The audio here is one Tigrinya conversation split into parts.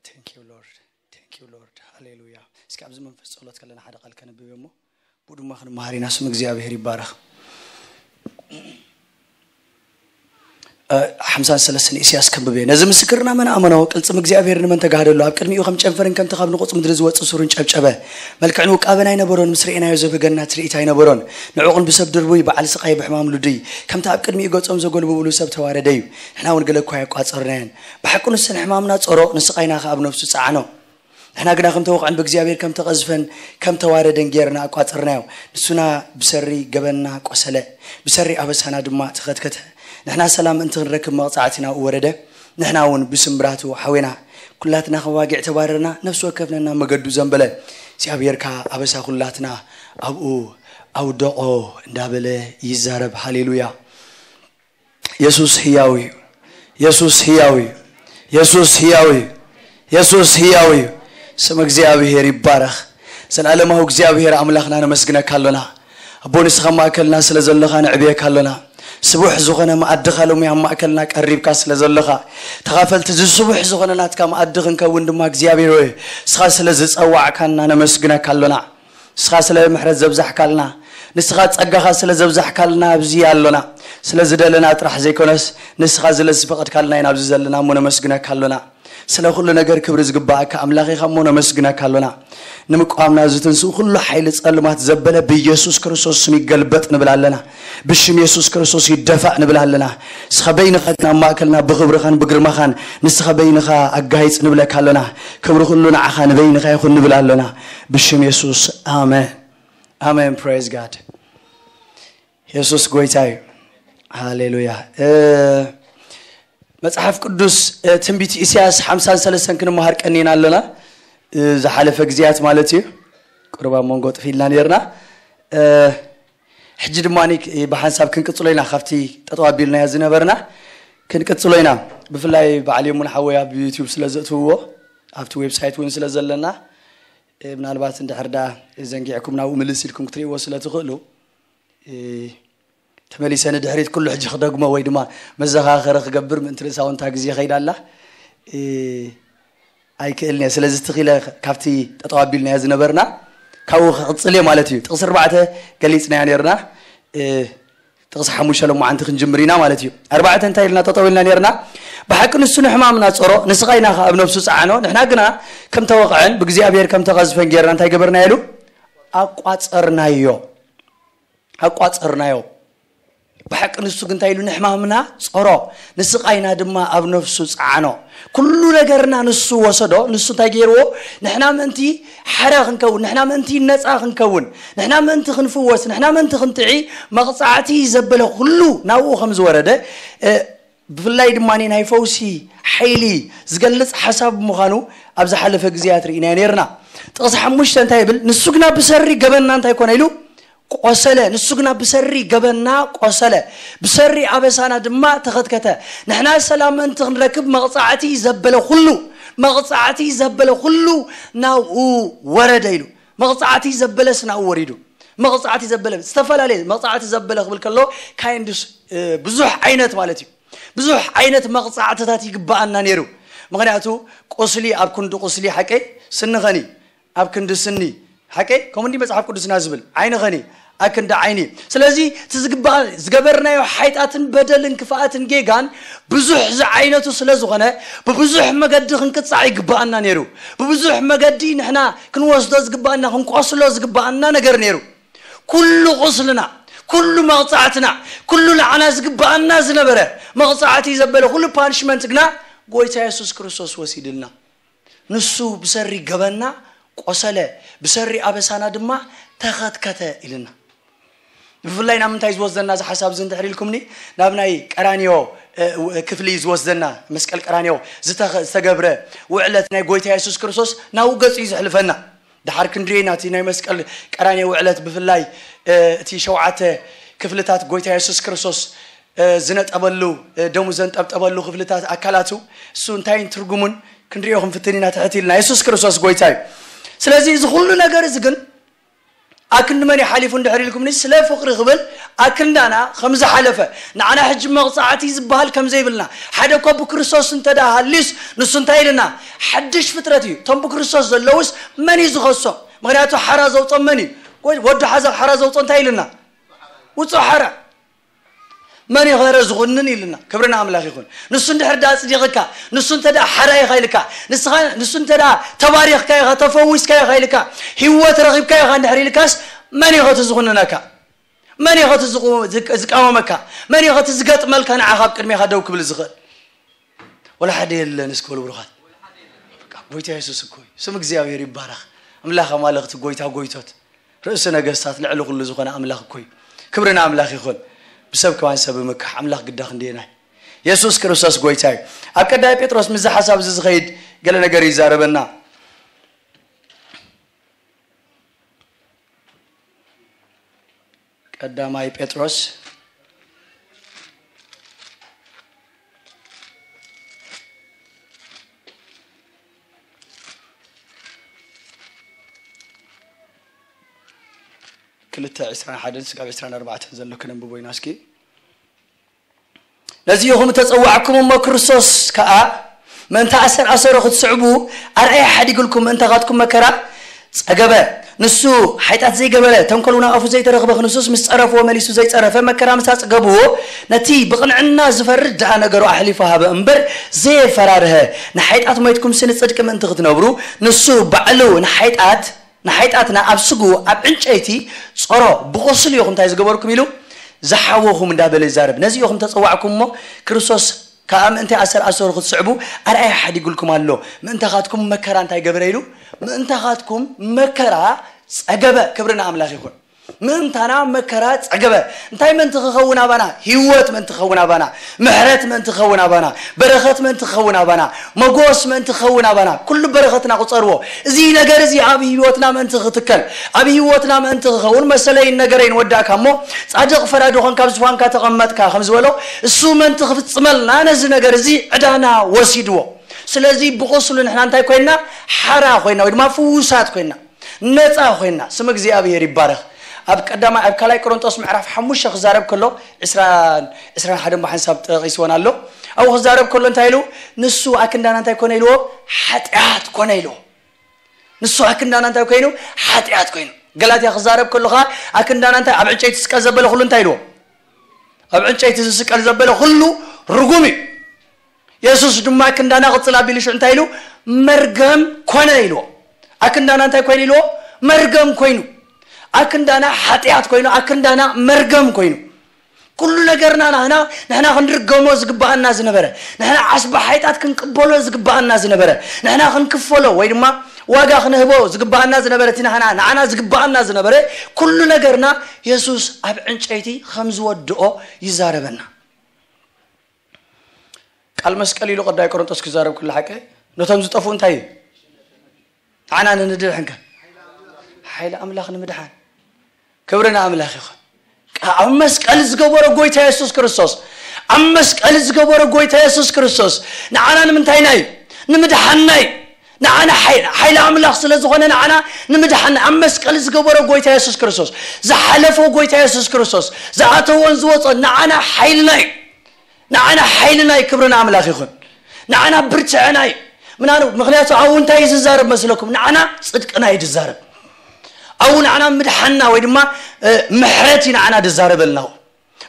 Thank you, Lord. Thank you, Lord. ሃሌሉያ። እስኪ ኣብዚ መንፈስ ጸሎት ከለና ሓደ ቃል ከንብብ እሞ፣ ብኡ ድማ ክንመሃር ኢና። ስም እግዚኣብሔር ይባረኽ። እ፣ ሓምሳን ሰለስተን ኢሳያስ ከንብብ እየ። ነዚ ምስክርና መን ኣመኖ? ቅልጽም እግዚኣብሔር ንመን ተጋህደሉ? ኣብ ቅድሚኡ ከም ጨንፈርን ከም ተኻብ ንቑጽ ምድሪ ዝወጽእ ሱርን ጨብጨበ። መልክዕን ውቃበን ኣይነበሮን፣ ምስ ርእናዮ ዘብህገና ትርኢት ኣይነበሮን። ንዑቕን ብሰብ ድርቡይ፣ በዓል ስቓይ ብሕማም ልዱይ። ከምቲ ኣብ ቅድሚኡ ገጾም ዘጎልብብሉ ሰብ ተዋረደ እዩ። ንሕና እውን ገለ እኳ ኣየቋጸርናዮን። ብሓቂ ንሱ ንሕማምና ጾሮ፣ ንስቓይና ከኣ ኣብ ነፍሱ ጸዓኖ። ንሕና ግና ከም ተወቕዐን ብእግዚኣብሔር ከም ተቐዝፈን ከም ተዋረደን ጌርና ኣቋጸርናዮ። ንሱና ብሰሪ ገበንና ቆሰለ፣ ብሰሪ ኣበሳና ድማ ተኸትከተ። ንሕና ሰላም ምእንቲ ክንረክብ መቕጻዕቲ ናብኡ ወረደ፣ ንሕና እውን ብስምብራቱ ሓዌና። ኩላትና ከም ኣባጊዕ ተባረርና፣ ነፍሲ ወከፍና ናብ መገዱ ዘንበለ። እግዚኣብሔር ከኣ ኣበሳ ኩላትና ኣብኡ ኣውደቖ እንዳበለ ይዛረብ። ሃሌሉያ። የሱስ ህያው እዩ። የሱስ ህያው እዩ። የሱስ ህያው እዩ። የሱስ ህያው እዩ። ስም እግዚኣብሔር ይባረኽ። ዘላለማዊ እግዚኣብሔር ኣምላኽና ነመስግነካ ኣሎና። ኣቦ ንስኻ ኣብ ማእከልና ስለ ዘለኻ ንዕብየካ ኣሎና። ስቡሕ ዝኾነ መኣድኻ ሎሚ ኣብ ማእከልና ቀሪብካ ስለ ዘለኻ፣ ተኻፈልቲ እዚ ስቡሕ ዝኾነ ናትካ መኣዲ ክንከውን ድማ እግዚኣብሔር ሆይ፣ ንስኻ ስለ ዝጸዋዕካና ነመስግነካ ኣሎና። ንስኻ ስለ ምሕረት ዘብዛሕካልና፣ ንስኻ ጸጋኻ ስለ ዘብዛሕካልና ኣብዚ ኣሎና። ስለ ዝደለና ጥራሕ ዘይኮነስ፣ ንስኻ ስለ ዝፈቐድካልና ኢና ኣብዚ ዘለና እሞ ነመስግነካ ኣሎና። ስለ ኩሉ ነገር ክብሪ ዝግባኣካ ኣምላኽ ኢኻ እሞ ነመስግነካ ኣሎና። ንምቋምና ዝትንስኡ ኩሉ ሓይሊ ጸልማት ዘበለ ብኢየሱስ ክርስቶስ ስም ይገልበጥ ንብል ኣለና። ብሽም የሱስ ክርስቶስ ይደፋእ ንብል ኣለና። ንስኻ በይንኻ ግን ኣብ ማእከልና ብኽብርኻን ብግርማኻን ንስኻ በይንኻ ኣጋይጽ ንብለካ ኣለና። ክብሪ ኩሉ ንዓኻ ንበይንኻ ይኹን ንብል ኣለና። ብሽም የሱስ ኣሜን። ኣሜን። Praise God። የሱስ ጎይታ እዩ። ሃሌሉያ። እ፣ መጽሓፍ ቅዱስ፣ እ፣ ትንቢት ኢሳያስ ሓምሳን ሰለስተን ክንመሃር ቀኒና ኣለና። እ፣ ዝሓለፈ ግዜያት ማለት እዩ። ቁሩብ ኣብ መንጎ ጥፍ ኢልና ነርና። እ፣ ሕጂ ድማ ኒ-፣ ብሓንሳብ ክንቅጽሎ ኢና ካብቲ ጠጠው ኣቢልናዮ ዝነበርና። ክንቅጽሎ ኢና። ብፍላይ በዓል የሙን ሓወይ ኣብ ዩቲዩብ ስለ ዘእትውዎ፣ ኣብቲ ዌብሳይት እውን ስለ ዘለና፣ እ፣ ምናልባት እንድሕር ደኣ ዘንጊዕኩም ናብኡ ምልስ ኢልኩም ክትርእይዎ ስለ ትኽእሉ፣ እ፣ ተመሊሰ ንድሕሪት ኩሉ ሕጂ ክደግሞ ወይ ድማ መዘኻኸሪ ክገብር ምእንቲ ርእሳ እውን እታ ግዜ ከይዳ ኣላ። እ፣ ኣይክእልን እየ። ስለዚ ትኺለ ካብቲ ጠጠው ኣቢልናዮ ዝነበርና ካብኡ ክቕጽል እየ ማለት እዩ። ጥቕሲ ኣርባዕተ ገሊጽናዮ ነርና። እ፣ ጥቕሲ ሓሙሽተ ሎማዓንቲ ክንጅምር ኢና ማለት እዩ። ኣርባዕተ እንታይ ኢልና ጠጠው ኢልና ነርና? ብሓቂ ንሱ ንሕማምና ጸሮ፣ ንስቓይና ከኣ ኣብ ነፍሱ ጸዓኖ። ንሕና ግና ከም ተወቕዐን ብእግዚኣብሔር ከም ተቐዝፈን ጌርና እንታይ ገበርናዮ ኢሉ? ኣቋጸርናዮ። ኣቋጸርናዮ። ብሓቂ ንሱ ግን እንታይ ኢሉ ንሕማምና ጸሮ፣ ንስቓይና ድማ ኣብ ነፍሱ ጸዓኖ። ኩሉ ነገርና ንሱ ወሰዶ። ንሱ እንታይ ገይርዎ? ንሕና ምእንቲ ሓራ ክንከውን፣ ንሕና ምእንቲ ነጻ ክንከውን፣ ንሕና ምእንቲ ክንፍወስ፣ ንሕና ምእንቲ ክንጥዒ መቕጻዕቲ ዘበለ ኩሉ ናብኡ ከም ዝወረደ፣ እ፣ ብፍላይ ድማ ናይ ፈውሲ ሓይሊ ዝገልጽ ሓሳብ ምዃኑ ኣብ ዝሓለፈ ግዜያት ርኢናዮ ነርና። ጥቕሲ ሓሙሽተ እንታይ ይብል? ንሱ ግና ብሰሪ ገበንና እንታይ ኮነ ኢሉ? ቆሰለ። ንሱ ግና ብሰሪ ገበንና ቆሰለ፣ ብሰሪ ኣበሳና ድማ ተኸትከተ። ንሕና ሰላም ምእንቲ ክንረክብ መቕጻዕቲ ዘበለ ኩሉ፣ መቕጻዕቲ ዘበለ ኩሉ ናብኡ ወረደ ኢሉ። መቕጻዕቲ ዘበለስ ናብኡ ወሪዱ። መቕጻዕቲ ዘበለ፣ ዝተፈላለየ መቕጻዕቲ ዘበለ ክብል ከሎ፣ ካይንድስ፣ እ፣ ብዙሕ ዓይነት ማለት እዩ። ብዙሕ ዓይነት መቕጻዕትታት ይግበኣና ነይሩ። ምኽንያቱ፣ ቁስሊ ኣብ ክንዲ ቁስሊ፣ ሓቀይ፣ ስኒ ኸኒ ኣብ ክንዲ ስኒ፣ ሓቀይ፣ ከምኡ እንዲ መጽሓፍ ቅዱስና ዝብል፣ ዓይኒ ኸኒ ኣብ ክንዲ ዓይኒ። ስለዚ፣ እቲ ዝግበኣ-፣ ዝገበርናዮ ሓይጣትን በደልን ክፍኣትን ጌጋን ብዙሕ ዝዓይነቱ ስለ ዝኾነ፣ ብብዙሕ መገዲ ክንቅጻዕ ይግበኣና ነይሩ። ብብዙሕ መገዲ ንሕና ክንወስዶ ዝግበኣና፣ ክንቆስሎ ዝግበኣና ነገር ነይሩ። ኩሉ ቁስልና፣ ኩሉ መቕጻዕትና፣ ኩሉ ንዓና ዝግበኣና ዝነበረ መቕጻዕቲ ዘበለ ኩሉ ፓኒሽመንት ግና ጎይታ የሱስ ክርስቶስ ወሲድልና። ንሱ ብሰሪ ገበንና ቆሰለ፣ ብሰሪ ኣበሳና ድማ ተኸትከተ ኢልና። ብፍላይ ናብ ምንታይ ዝወስደና እዚ ሓሳብ እዚ እንድሕር ኢልኩምኒ፣ ናብ ናይ ቀራንዮ፣ እ፣ ው-፣ ክፍሊ ዝወስደና፣ መስቀል ቀራንዮ ዝተኸ-፣ ዝተገብረ ውዕለት ናይ ጎይታ የሱስ ክርስቶስ ናብኡ ገጹ እዩ ዘሕልፈና። ድሓር ክንድዮ ኢና እቲ ናይ መስቀል ቀራንዮ ውዕለት፣ ብፍላይ፣ እ፣ እቲ ሸውዓተ ክፍልታት ጎይታ የሱስ ክርስቶስ፣ እ፣ ዝነጠበሉ፣ እ፣ ደሙ ዘንጠብጠበሉ ክፍልታት ኣካላቱ፣ እሱ እንታይን ትርጉሙን ክንድዮ ክንፍትን ኢና ትሕት ኢልና። የሱስ ክርስቶስ ጎይታ እዩ። ስለዚ እዚ ኩሉ ነገር እዚ ግን ኣክንዲ መን እዩ ሓሊፉ እንድሕር ኢልኩምኒ፣ ስለ ፍቕሪ ክብል ኣክንዳና ከም ዝሓለፈ፣ ንዓና ሕጂ መቕጻዕቲ ዝበሃል ከም ዘይብልና፣ ሓደ እኮ ብክርስቶስ እንተ ደኣ ሃልዩስ፣ ንሱ እንታይ ኢልና? ሓድሽ ፍጥረት እዩ። እቶም ብክርስቶስ ዘለውስ መን እዩ ዝኸሶም? ምኽንያቱ ሓራ ዘውጾም መን እዩ? ወ-፣ ወዲ ሓዛ ሓራ ዘውጾ እንታይ ኢልና? ውጹእ ሓራ። መን እዩ ኸረ ዝኹንን ኢልና? ክብሪ ንኣምላኽ ይኹን። ንሱ እንድሕር ደኣ ኣጽዲቕካ፣ ንሱ እንተ ደኣ ሓራ ኢኻ ኢልካ፣ ንስኻ፣ ንሱ እንተ ደኣ ተባሪኽካ ኢኻ፣ ተፈዊስካ ኢኻ ኢልካ፣ ህይወት ረኺብካ ኢኻ እንድሕር ኢልካስ፣ መን እዩ ኸቲ ዝኹንነካ? መን እዩ ኸቲ ዝቑ-፣ ዝቅ-፣ ዝቃወመካ? መን እዩ ኸቲ ዝገጥመልካ ንዓኻ ኣብ ቅድሜኻ ደው ክብል ዝኽእል? ወላ ሓደ የለን። እስኪ በሉ ብሩኻት። በቃ ጎይታ የሱስ እኮ እዩ። ስም እግዚኣብሔር ይባረኽ። ኣምላኽ ኣማልኽቲ፣ ጎይታ ጎይቶት፣ ርእሲ ነገስታት፣ ልዕሊ ኩሉ ዝኾነ ኣምላኽ እኮ እዩ። ክብሪ ንኣምላኽ ይኹን። ብሰብ ከማን ሰብ ምካሕ ኣምላኽ ግዳ ክንደየናይ። የሱስ ክርስቶስ ጎይታ እዩ። ኣብ ቀዳማይ ጴጥሮስ ምስዚ ሓሳብ እዚ ዝኸይድ ገለ ነገር ይዛረበና። ቀዳማይ ጴጥሮስ ክልተ ዕስራን ሓደን ስጋብ ዕስራን ኣርባዕተን ዘሎ ክነንብቦ ኢና እስኪ። ነዚ ኢኹም እተጸዋዕኩም እሞ ክርስቶስ ከኣ ምእንቲ ኣሰር ኣሰሩ ክትስዕቡ ኣርኣያ ሓዲግልኩም ምእንታኻትኩም መከራ ጸገበ። ንሱ ሓይጣት ዘይገበረ፣ ተንኮል እውን ኣብ ኣፉ ዘይተረኽበ፣ ክንሱስ ምስ ጸረፍዎ መሊሱ ዘይጸረፈ፣ መከራ ምስ ኣጽገብዎ ነቲ ብቕንዕና ዝፈርድ ደኣ ነገሩ ኣሕሊፉ ሃበ እምበር ዘየፈራርሀ። ንሓይጣት ሞይትኩምሲ ንጽድቂ ምእንቲ ክትነብሩ ንሱ ባዕሉ ንሓይጣት ንሓይጣትና ኣብ ስግኡ ኣብ ዕንጨይቲ ጾሮ ብቑስሉ ኢኹም እንታይ ዝገበርኩም ኢሉ ዝሓወኹም እንዳበለ ይዛረብ። ነዚ ኢኹም ተጸዋዕኩም እሞ ክርስቶስ ከኣ ምእንቲ ኣሰር ኣሰሩ ክትስዕቡ ኣርኣያ ሓዲጉልኩም ኣሎ። ምእንታኻትኩም መከራ እንታይ ገበረ ኢሉ? ምእንታኻትኩም መከራ ጸገበ። ክብሪ ንኣምላኽ ይኹን። ምእንታና መከራ ጸገበ። እንታይ ምእንቲ ክኸውን ኣባና? ህይወት ምእንቲ ክኸውን ኣባና፣ ምሕረት ምእንቲ ክኸውን ኣባና፣ በረኸት ምእንቲ ክኸውን ኣባና፣ መጎስ ምእንቲ ክኸውን ኣባና፣ ኩሉ በረኸትና ቁጸርዎ። እዚ ነገር እዚ ኣብ ህይወትና ምእንቲ ክትከል፣ ኣብ ህይወትና ምእንቲ ክኸውን መሰለይን ነገረይን ወዳእካ እሞ፣ ጻድቕ ፈራዲ ኾንካ ኣብ ዝፋንካ ተቐመጥካ ከም ዝበሎ፣ እሱ ምእንቲ ክፍጽመልና ነዚ ነገር እዚ ዕዳና ወሲድዎ። ስለዚ ብቑስሉ ንሕና እንታይ ኮይንና? ሓራ ኮይንና ወይ ድማ ፍዉሳት ኮይንና፣ ነጻ ኮይንና። ስም እግዚኣብሔር ይባረኽ። ኣብ ቀዳማይ፣ ኣብ ካልኣይ ቆሮንጦስ ምዕራፍ ሓሙሽተ ክዛረብ ከሎ፣ ዕስራን፣ ዕስራን ሓደን ብሓንሳብ ጠቒስወን ኣሎ። ኣብኡ ክዛረብ ከሎ እንታይ ኢሉ? ንሱ ኣክንዳና እንታይ ኮነ ኢልዎ? ሓጢኣት ኮነ ኢልዎ። ንሱ ኣክንዳና እንታይ ኮይኑ? ሓጢኣት ኮይኑ። ገላትያ ክዛረብ ከሎ ኸዓ ኣክንዳና እንታይ ኣብ ዕንጨይቲ ዝስቀል ዘበለ ኩሉ እንታይ ኢልዎ? ኣብ ዕንጨይቲ ዝስቀል ዘበለ ኩሉ ርጉም እዩ። የሱስ ድማ ኣክንዳና ቅጽል ኣቢሉ ሽዑ እንታይ ኢሉ? መርገም ኮነ ኢልዎ። ኣክንዳና እንታይ ኮይኑ ኢልዎ? መርገም ኮይኑ። ኣክንዳና ሓጢኣት ኮይኑ፣ ኣክንዳና መርገም ኮይኑ። ኩሉ ነገርና ናህና ንሕና ክንርገሞ ዝግባኣና ዝነበረ፣ ንሕና ዓስቢ ሓይጣት ክንቅበሎ ዝግባኣና ዝነበረ፣ ንሕና ክንክፈሎ ወይ ድማ ዋጋ ክንህቦ ዝግባኣና ዝነበረ፣ እቲ ናህና ንዓና ዝግባኣና ዝነበረ ኩሉ ነገርና የሱስ ኣብ ዕንጨይቲ ከም ዝወድኦ ይዛረበና። ቃል መስቀል ኢሉ ቀዳይ ቆሮንቶስ ክዛረብ ኩሉ ሓቂ ነቶም ዝጠፍኡ እንታይ እዩ? ንዓና ንንድሕን ከ? ሓይሊ ኣምላኽ ንምድሓን። ክብሪ ንኣምላኽ ይኹን። ኣብ መስቀል ዝገበሮ ጎይታ የሱስ ክርስቶስ፣ ኣብ መስቀል ዝገበሮ ጎይታ የሱስ ክርስቶስ ንዓና ንምንታይና እዩ? ንምድሓንና እዩ። ንዓና ሓይሊ፣ ሓይሊ ኣምላኽ ስለ ዝኾነ ንዓና ንምድሓንና ኣብ መስቀል ዝገበሮ ጎይታ የሱስ ክርስቶስ፣ ዝሓለፎ ጎይታ የሱስ ክርስቶስ፣ ዝኣተዎን ዝወጾን ንዓና ሓይልና እዩ። ንዓና ሓይልና እዩ። ክብሪ ንኣምላኽ ይኹን። ንዓና ብርትዕና እዩ። ምናኑ-፣ ምኽንያቱ ኣብኡ እንታይ እዩ ዝዛረብ መስለኩም? ንዓና ጽድቅና እዩ ዝዛረብ። ኣብኡ ንዓና ምድሓንና ወይ ድማ፣ እ፣ ምሕረት እዩ ንዓና ዝዛረበልና።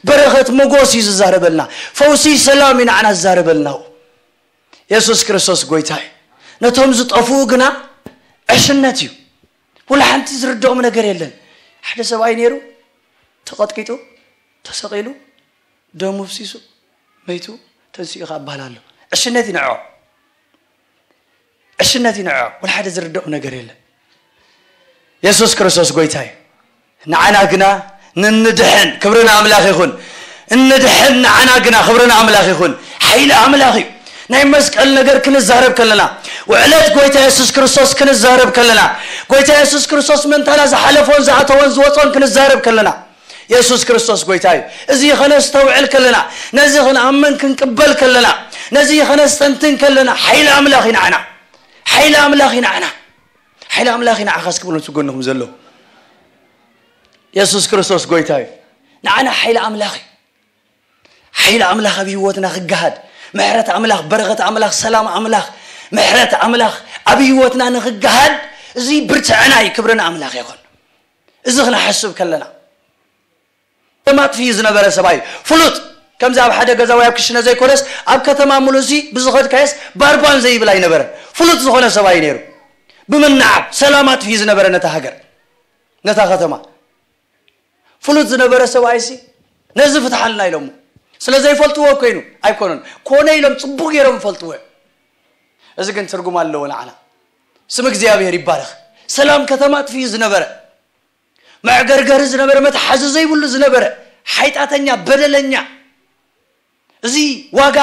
በረኸት መጎስ እዩ ዝዛረበልና። ፈውሲ ሰላም እዩ ንዓና ዝዛረበልና። የሱስ ክርስቶስ ጎይታ እዩ። ነቶም ዝጠፍኡ ግና ዕሽነት እዩ። ወላ ሓንቲ ዝርድኦም ነገር የለን። ሓደ ሰብኣይ ነይሩ፣ ተቐጥቂጡ፣ ተሰቒሉ፣ ደሙ ፍሲሱ፣ መይቱ፣ ተንሲኡ ኸዓ እባሃል ኣሎ። ዕሽነት እዩ ንዕኦም። ዕሽነት እዩ ንዕኦም። ወላ ሓደ ዝርድኦም ነገር የለን። የሱስ ክርስቶስ ጎይታ እዩ። ንዓና ግና ንንድሕን፣ ክብሪ ንኣምላኽ ይኹን። እንድሕን ንዓና ግና፣ ክብሪ ንኣምላኽ ይኹን። ሓይሊ ኣምላኽ እዩ። ናይ መስቀል ነገር ክንዛረብ ከለና፣ ውዕለት ጎይታ የሱስ ክርስቶስ ክንዛረብ ከለና፣ ጎይታ የሱስ ክርስቶስ ምእንታና ዝሓለፎን ዝኣተወን ዝወጾን ክንዛረብ ከለና፣ የሱስ ክርስቶስ ጎይታ እዩ። እዚ ኸነስተውዕል ከለና፣ ነዚ ክንኣምን ክንቅበል ከለና፣ ነዚ ኸነስተንትን ከለና፣ ሓይሊ ኣምላኽ እዩ ንዓና። ሓይሊ ኣምላኽ እዩ ንዓና። ሓይሊ ኣምላኽ እዩ ንዓኻ እስኪ በሉ፣ ምስ ጎንኹም ዘሎ። የሱስ ክርስቶስ ጎይታ እዩ። ንዓና ሓይሊ ኣምላኽ እዩ። ሓይሊ ኣምላኽ ኣብ ህይወትና ክገሃድ፣ ምሕረት ኣምላኽ፣ በረኸት ኣምላኽ፣ ሰላም ኣምላኽ፣ ምሕረት ኣምላኽ ኣብ ህይወትና ንክገሃድ፣ እዚ ብርትዐና እዩ። ክብሪ ንኣምላኽ ይኹን። እዚ ክንሓስብ ከለና፣ ተማጥፊ ዝነበረ ሰብኣይ ፍሉጥ፣ ከምዚ ኣብ ሓደ ገዛ ወይ ኣብ ክሽነ ዘይኮነስ ኣብ ከተማ ሙሉሲ ብዝኸድካየስ ባርባን ዘይብል ኣይነበረን። ፍሉጥ ዝኾነ ሰብኣይ ነይሩ። ብምንዓብ ሰላም ኣጥፊ ዝነበረ ነታ ሃገር፣ ነታ ከተማ። ፍሉጥ ዝነበረ ሰብኣይሲ ነዚ ፍትሓልና ኢሎሞ። ስለ ዘይፈልጥዎ ኮይኑ ኣይኮነን፣ ኮነ ኢሎም ጽቡቕ ገይሮም ይፈልጥዎ እዮም። እዚ ግን ትርጉም ኣለዎ ንዓና። ስም እግዚኣብሔር ይባረኽ። ሰላም ከተማ ኣጥፊኡ ዝነበረ፣ መዕገርገሪ ዝነበረ፣ መትሓዚ ዘይብሉ ዝነበረ፣ ሓይጣተኛ፣ በደለኛ፣ እዚ ዋጋ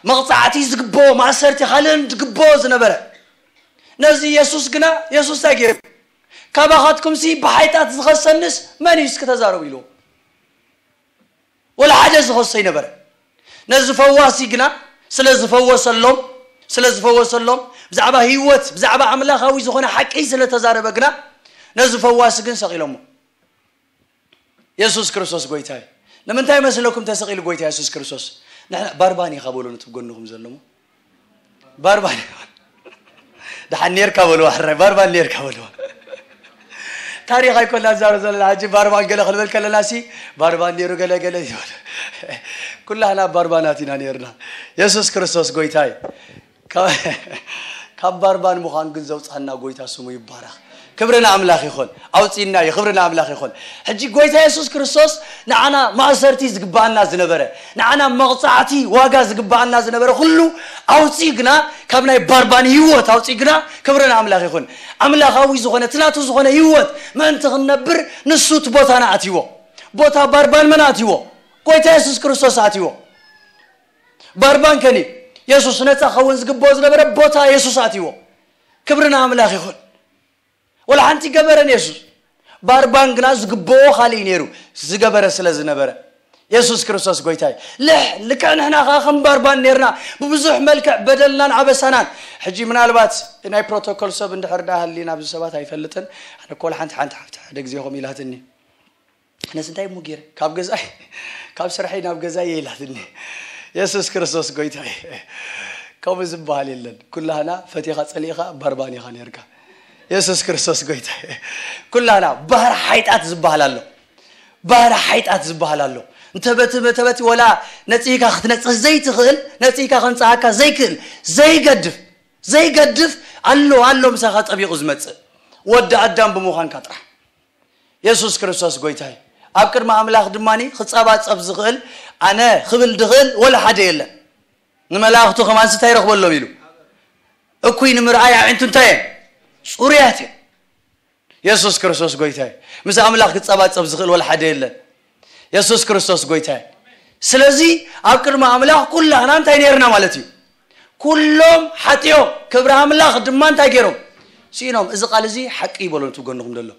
መቕጻዕቲ ዝግብኦ፣ ማእሰርቲ ካልእን ዝግብኦ ዝነበረ፣ ነዚ የሱስ ግና፣ የሱስ እንታይ ገይሩ? ካባኻትኩምሲ ብሓይጣት ዝኸሰንስ መን እዩ እስኪ ተዛረቡ ኢልዎ። ወላ ሓደ ዝኸሶ ኣይነበረ። ነዚ ፈዋሲ ግና ስለ ዝፈወሰሎም፣ ስለ ዝፈወሰሎም፣ ብዛዕባ ህይወት፣ ብዛዕባ ኣምላኻዊ ዝኾነ ሓቂ ስለ ተዛረበ ግና ነዚ ፈዋሲ ግን ሰቒሎሞ። የሱስ ክርስቶስ ጎይታ እዩ። ንምንታይ መስለኩም ተሰቒሉ ጎይታ የሱስ ክርስቶስ? ንሕና ባርባን ኢኻ በሉ ነቲ ጎንኹም ዘለሞ። ባርባን ኢኻ። ደሓን ኔርካ በልዋ፣ ሕራይ ባርባን ኔርካ በልዋ። ታሪኽ ኣይኮና ንዛረብ ዘለና ሕጂ። ባርባን ገለ ክንብል ከለና ሲ ባርባን ኔሩ ገለ ገለ ይበል። ኩላህና ባርባናት ኢና ኔርና። የሱስ ክርስቶስ ጎይታ እዩ። ካብ፣ ካብ ባርባን ምዃን ግን ዘውፅኣና ጎይታ ስሙ ይባረኽ። ክብሪ ንኣምላኽ ይኹን። ኣውፂእና እዩ። ክብሪ ንኣምላኽ ይኹን። ሕጂ ጎይታ የሱስ ክርስቶስ ንዓና ማእሰርቲ ዝግባኣና ዝነበረ፣ ንዓና መቕፃዕቲ ዋጋ ዝግባኣና ዝነበረ ኩሉ ኣውፂኡ ግና፣ ካብ ናይ ባርባን ህይወት ኣውፂኡ ግና፣ ክብሪ ንኣምላኽ ይኹን። ኣምላኻዊ ዝኾነ፣ እቲ ናቱ ዝኾነ ህይወት ምእንቲ ክንነብር ንሱ እቲ ቦታና ኣትይዎ። ቦታ ባርባን መን ኣትይዎ? ጎይታ የሱስ ክርስቶስ ኣትይዎ። ባርባን ከኒ የሱስ ነፃ ክኸውን ዝግብኦ ዝነበረ ቦታ የሱስ ኣትይዎ። ክብሪ ንኣምላኽ ይኹን። ወላ ሓንቲ ገበረን የሱስ። ባርባን ግና ዝግብኦ ካልእ ነይሩ፣ ዝገበረ ስለ ዝነበረ። የሱስ ክርስቶስ ጎይታ እዩ። ልሕ-፣ ልክዕ ንሕና ኸዓ ከም ባርባን ነይርና፣ ብብዙሕ መልክዕ በደልናን ኣበሳናን። ሕጂ ምናልባት ናይ ፕሮቶኮል ሰብ እንድሕር ደኣ ሃልዩ ናብዚ ሰባት ኣይፈልጥን። ኣነ እኮ ወላ ሓንቲ፣ ሓንቲ ሓፍቲ ሓደ ግዜ ከምኡ ኢላትኒ። ኣነስ እንታይ እሞ ገይረ? ካብ ገዛይ፣ ካብ ስርሐይ ናብ ገዛይ እየ ኢላትኒ። የሱስ ክርስቶስ ጎይታ እዩ። ከምኡ ዝበሃል የለን። ኩላህና ፈቲኻ ጸሊእኻ ባርባን ኢኻ ነርካ። የሱስ ክርስቶስ ጎይታ እዩ። ኩላህና ባህሪ ሓይጣት ዝበሃል ኣሎ። ባህሪ ሓይጣት ዝበሃል ኣሎ። እንተ በቲ፣ እንተ በቲ ወላ ነጺህካ ክትነጽህ ዘይትኽእል፣ ነጺህካ ከንጽሃካ ዘይክእል፣ ዘይገድፍ፣ ዘይገድፍ ኣሎ፣ ኣሎ ምሳኻ ጠቢቑ ዝመጽእ። ወዲ ኣዳም ብምዃንካ ጥራሕ። የሱስ ክርስቶስ ጎይታ እዩ። ኣብ ቅድሚ ኣምላኽ ድማ ክጸባጸብ ዝኽእል፣ ኣነ ክብል ዝኽእል ወላ ሓደ የለን። ንመላእኽቱ ከማንስ እንታይ ይረኽበሎም ኢሉ? እኩይ ንምርኣይ ኣዒንቱ እንታይ እየን? ጽሩያት እየን። የሱስ ክርስቶስ ጎይታ እዩ። ምስ ኣምላኽ ክጸባጸብ ዝኽእል ወላ ሓደ የለን። የሱስ ክርስቶስ ጎይታ እዩ። ስለዚ ኣብ ቅድሚ ኣምላኽ ኩላህና እንታይ ነይርና ማለት እዩ? ኩሎም ሓጢኦም፣ ክብሪ ኣምላኽ ድማ እንታይ ገይሮም? ስኢኖም። እዚ ቃል እዚ ሓቂ ይበሎ ነቲ ጎንኹም ዘሎ።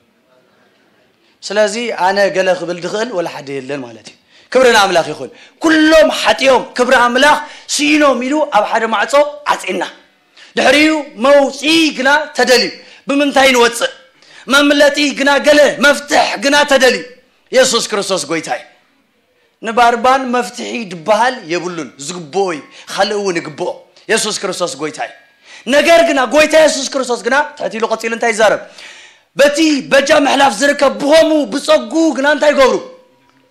ስለዚ ኣነ ገለ ክብል ዝኽእል ወላ ሓደ የለን ማለት እዩ። ክብሪ ንኣምላኽ ይኹን። ኩሎም ሓጢኦም፣ ክብሪ ኣምላኽ ስኢኖም ኢሉ ኣብ ሓደ ማዕጾ ዓጺና። ድሕሪኡ መውጽኢ ግና ተደልዩ። ብምንታይ ንወጽእ? መምለጢ ግና ገለ መፍትሕ ግና ተደልዩ። የሱስ ክርስቶስ ጎይታ እዩ። ንባርባን መፍትሒ ድበሃል የብሉን። ዝግብኦ እዩ። ካልእ እውን ይግብኦ። የሱስ ክርስቶስ ጎይታ እዩ። ነገር ግና ጎይታ የሱስ ክርስቶስ ግና ትሕት ኢሉ ቀጺሉ እንታይ ይዛረብ? በቲ በጃ ምሕላፍ ዝርከብ ብኸምኡ ብጸጉ ግና እንታይ ይገብሩ?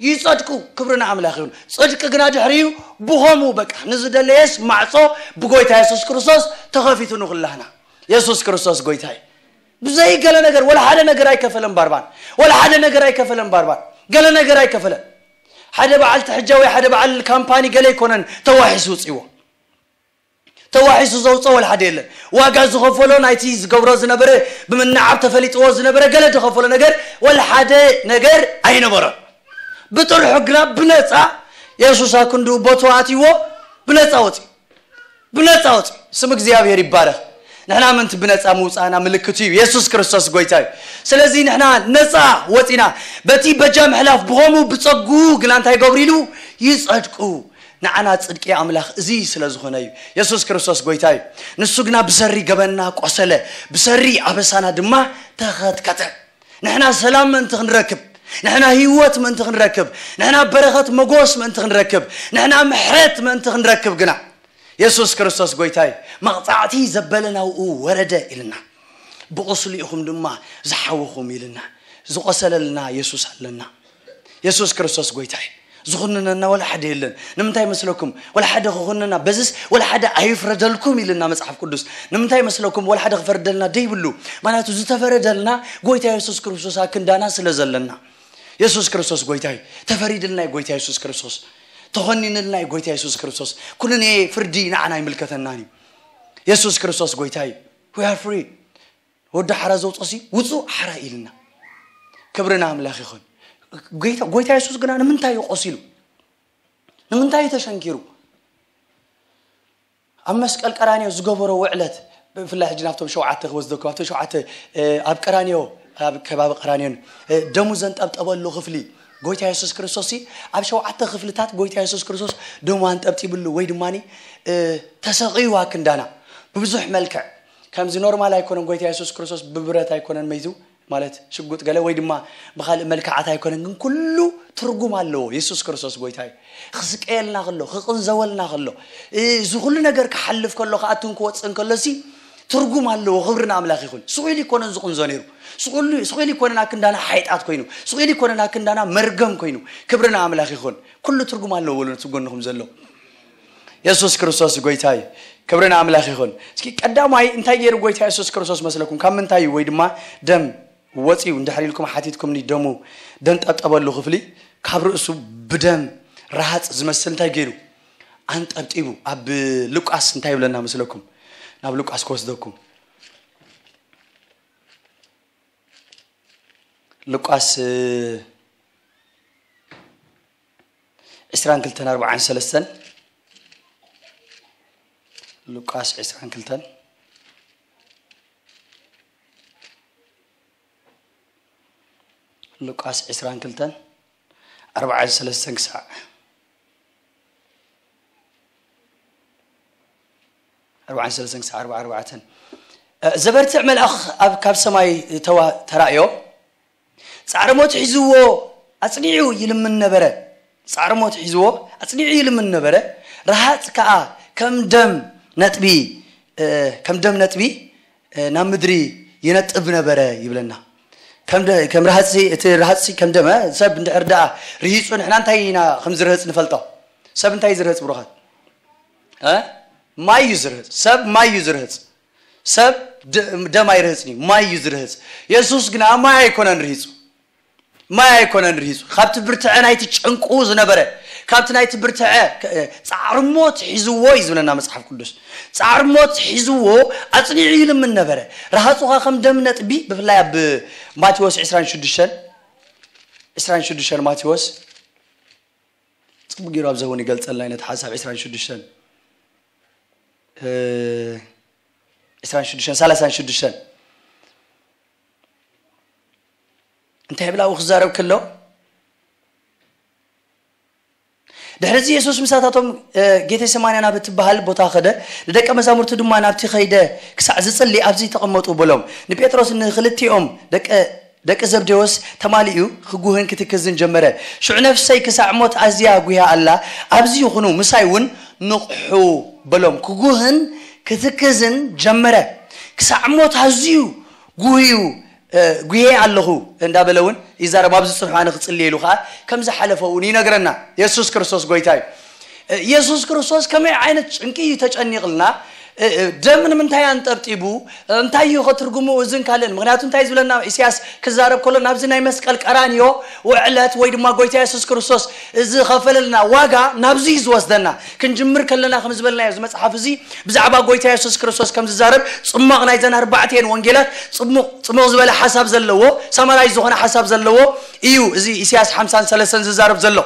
ይጸድቁ። ክብሪ ንኣምላኽ ይኹን። ጽድቂ ግና ድሕሪኡ ብኸምኡ በቃ ንዝደለየስ ማዕጾ ብጎይታ የሱስ ክርስቶስ ተኸፊቱ ንኹላህና። የሱስ ክርስቶስ ጎይታ እዩ። ብዘይ ገለ ነገር፣ ወላ ሓደ ነገር ኣይከፈለን ባርባን። ወላ ሓደ ነገር ኣይከፈለን ባርባን። ገለ ነገር ኣይከፈለን። ሓደ በዓል ትሕጃ ወይ ሓደ በዓል ካምፓኒ ገለ ኣይኮነን ተዋሒሱ ውጽእዎ። ተዋሒሱ ዘውፅኦ ወላ ሓደ የለን። ዋጋ ዝኸፈሎ ናይቲ ዝገብሮ ዝነበረ፣ ብምንዓብ ተፈሊጥዎ ዝነበረ ገለ ዝኸፈሎ ነገር ወላ ሓደ ነገር ኣይነበሮን። ብጥርሑ ግና ብነፃ የሱስ ኣብ ክንድኡ ቦትኡ ኣትይዎ ብነፃ ወፂኡ። ብነፃ ወፂኡ። ስም እግዚኣብሔር ይባረኽ። ንሕና ምእንቲ ብነፃ ምውፃእና ምልክቱ እዩ። የሱስ ክርስቶስ ጎይታ እዩ። ስለዚ ንሕና ነፃ ወፂና በቲ በጃ ምሕላፍ ብኸምኡ ብፀጉኡ ግና እንታይ ገብሩ ኢሉ ይፀድቁ። ንዓና ጽድቂ ኣምላኽ እዚ ስለ ዝኾነ እዩ። የሱስ ክርስቶስ ጎይታ እዩ። ንሱ ግና ብሰሪ ገበንና ቆሰለ፣ ብሰሪ ኣበሳና ድማ ተኸትከተ። ንሕና ሰላም ምእንቲ ክንረክብ፣ ንሕና ህይወት ምእንቲ ክንረክብ፣ ንሕና በረኸት መጎስ ምእንቲ ክንረክብ፣ ንሕና ምሕረት ምእንቲ ክንረክብ ግና የሱስ ክርስቶስ ጎይታይ መቕጻዕቲ ዘበለ ናብኡ ወረደ ኢልና። ብቑስሉ ኢኹም ድማ ዝሓወኹም ኢልና። ዝቖሰለልና የሱስ ኣለና። የሱስ ክርስቶስ ጎይታይ ዝኹንነና ወላ ሓደ የለን። ንምንታይ መስለኩም? ወላ ሓደ ክኹንነና፣ በዝስ ወላ ሓደ ኣይፍረደልኩም ኢልና መጽሓፍ ቅዱስ። ንምንታይ መስለኩም? ወላ ሓደ ክፈርደልና ደይብሉ። ምክንያቱ ዝተፈረደልና ጎይታ የሱስ ክርስቶስ ኣክንዳና ስለ ዘለና። የሱስ ክርስቶስ ጎይታይ ተፈሪድልና እዩ። ጎይታ የሱስ ክርስቶስ ተኾኒንልና እዩ። ጎይታ የሱስ ክርስቶስ ኩንኔ ፍርዲ ንዓና ኣይምልከተናን እዩ። የሱስ ክርስቶስ ጎይታይ we are free። ወዲ ሓራ ዘውፅኦ ሲ ውፁእ ሓራ ኢልና። ክብሪ ንኣምላኽ ይኹን። ጎይታ ጎይታ የሱስ ግና ንምንታይ እዩ ቆሲሉ? ንምንታይ እዩ ተሸንኪሩ? ኣብ መስቀል ቀራንዮ ዝገበሮ ውዕለት፣ ብፍላይ ሕጂ ናብቶም ሸውዓተ ክወስደኩም። ኣብቶም ሸውዓተ ኣብ ቀራንዮ፣ ኣብ ከባቢ ቀራንዮን ደሙ ዘንጠብጠበሉ ክፍሊ ጎይታ የሱስ ክርስቶስ ሲ ኣብ ሸውዓተ ክፍልታት ጎይታ የሱስ ክርስቶስ ደሙ ኣንጠብጢብሉ ወይ ድማ ተሰቂዩ ኣክንዳና ብብዙሕ መልክዕ። ከምዚ ኖርማል ኣይኮነን። ጎይታ የሱስ ክርስቶስ ብብረት ኣይኮነን መይቱ፣ ማለት ሽጉጥ ገለ ወይ ድማ ብኻልእ መልክዓት ኣይኮነን፣ ግን ኩሉ ትርጉም ኣለዎ። የሱስ ክርስቶስ ጎይታ እዩ። ክስቀየልና ከሎ፣ ክቕንዘወልና ከሎ፣ እዚ ኩሉ ነገር ክሓልፍ ከሎ፣ ክኣትን ክወፅእን ከሎ ሲ ትርጉም ኣለዎ። ክብሪ ንኣምላኽ ይኹን። ስቑኢሉ ይኮነን ዝቕንዞ ነይሩ። ስቑኢሉ ስቑኢሉ ይኮነን ኣክንዳና ሓይጣት ኮይኑ። ስቑኢሉ ይኮነን ኣክንዳና መርገም ኮይኑ። ክብሪ ንኣምላኽ ይኹን። ኩሉ ትርጉም ኣለዎ። በሉ ነቲ ጎንኹም ዘሎ። የሱስ ክርስቶስ ጎይታ እዩ። ክብሪ ንኣምላኽ ይኹን። እስኪ ቀዳማይ እንታይ ገይሩ ጎይታ የሱስ ክርስቶስ መስለኩም? ካብ ምንታይ እዩ? ወይ ድማ ደም ወፂኡ እንድሕር ኢልኩም ሓቲትኩምኒ፣ ደሙ ደንጠብጠበሉ ክፍሊ ካብ ርእሱ ብደም ረሃፅ ዝመስል እንታይ ገይሩ? ኣንጠብጢቡ። ኣብ ሉቃስ እንታይ ይብለና መስለኩም? ናብ ሉቃስ ክወስደኩም። ሉቃስ ዕስራን ክልተን ኣርባዓን ሰለስተን። ሉቃስ ዕስራን ክልተን ሉቃስ ዕስራን ክልተን ኣርባዓን ሰለስተን ክሳዕ ኣርባዓን ሰለስተን ክሳዕ ኣርባዓን ኣርባዕተን። ዘበርትዕ መልኣኽ ኣብ ካብ ሰማይ ተዋ ተራእዮ። ጻዕርሞት ሒዝዎ ኣጽኒዑ ይልምን ነበረ። ጻዕርሞት ሒዝዎ ኣጽኒዑ ይልምን ነበረ። ረሃጽ ከኣ ከም ደም ነጥቢ ከም ደም ነጥቢ ናብ ምድሪ ይነጥብ ነበረ ይብለና። ከም ረሃጽ እቲ ረሃጽ ከም ደመ ሰብ እንድሕር ደኣ ርሂጹ ንሕና እንታይ ኢና ከም ዝርህጽ ንፈልጦ? ሰብ እንታይ ዝርህጽ ብሩኻት? ማይ እዩ ዝርህጽ። ሰብ ማይ እዩ ዝርህጽ። ሰብ ደም ኣይርህጽን እዩ፣ ማይ እዩ ዝርህጽ። የሱስ ግና ማይ ኣይኮነን ርሂጹ። ማይ ኣይኮነን ርሂጹ። ካብቲ ብርትዐ ናይቲ ጨንቁ ዝነበረ፣ ካብቲ ናይቲ ብርትዐ ጻዕርሞት ሒዝዎ እዩ ዝብለና መጽሓፍ ቅዱስ። ጻዕርሞት ሒዝዎ ኣጽኒዑ ይልምን ነበረ። ረሃጹኻ ከም ደም ነጥቢ። ብፍላይ ኣብ ማቴዎስ ዕስራን ሽዱሽተን፣ ዕስራን ሽዱሽተን ማቴዎስ ጽቡቅ ገይሩ ኣብዚ እውን ይገልጸልና ነቲ ሓሳብ። ዕስራን ሽዱሽተን ዕስራን ሽዱሽተን ሰላሳን ሽዱሽተን እንታይ ይብል ኣብኡ ክዛረብ ከሎ? ድሕሪ እዚ የሱስ ምሳታቶም ጌቴሰማንያ ናብ እትበሃል ቦታ ኸደ፣ ንደቀ መዛሙርቱ ድማ ናብቲ ኸይደ ክሳዕ ዝጽሊ ኣብዚ ተቐመጡ በሎም። ንጴጥሮስ ንኽልቲኦም ደቀ ደቂ ዘብዴዎስ ተማሊኡ ክጉህን ክትክዝን ጀመረ። ሽዑ ነፍሰይ ክሳዕ ሞት ኣዝያ ጉህያ ኣላ፣ ኣብዚ ይኹኑ ምሳይ እውን ንቕሑ በሎም። ክጉህን ክትክዝን ጀመረ። ክሳዕ ሞት ኣዝዩ ጉህዩ ጉህየ ኣለኹ እንዳበለ እውን ይዛረብ። ኣብዚ ጽንሑ ኣነ ክጽልየ ኢሉ ከዓ ከም ዝሓለፈ እውን ይነግረና። የሱስ ክርስቶስ ጎይታ እዩ። የሱስ ክርስቶስ ከመይ ዓይነት ጭንቂ እዩ ተጨኒቕልና? ደም ንምንታይ ኣንጠብጢቡ? እንታይ እዩ ከትርጉሙ እዝን ካልእን? ምክንያቱ እንታይ ዝብለና? ኢሳያስ ክዛረብ ከሎ ናብዚ ናይ መስቀል ቀራንዮ ውዕለት ወይ ድማ ጎይታ የሱስ ክርስቶስ ዝኸፈለልና ዋጋ ናብዚ እዩ ዝወስደና። ክንጅምር ከለና ከም ዝበልናዮ እዚ መጽሓፍ እዚ ብዛዕባ ጎይታ የሱስ ክርስቶስ ከም ዝዛረብ ጽማቕ ናይዘን ኣርባዕቲኤን ወንጌላት ጽሙቕ ጽሙቕ ዝበለ ሓሳብ ዘለዎ፣ ሳማራይ ዝኾነ ሓሳብ ዘለዎ እዩ እዚ ኢሳያስ ሓምሳን ሰለስተን ዝዛረብ ዘሎ።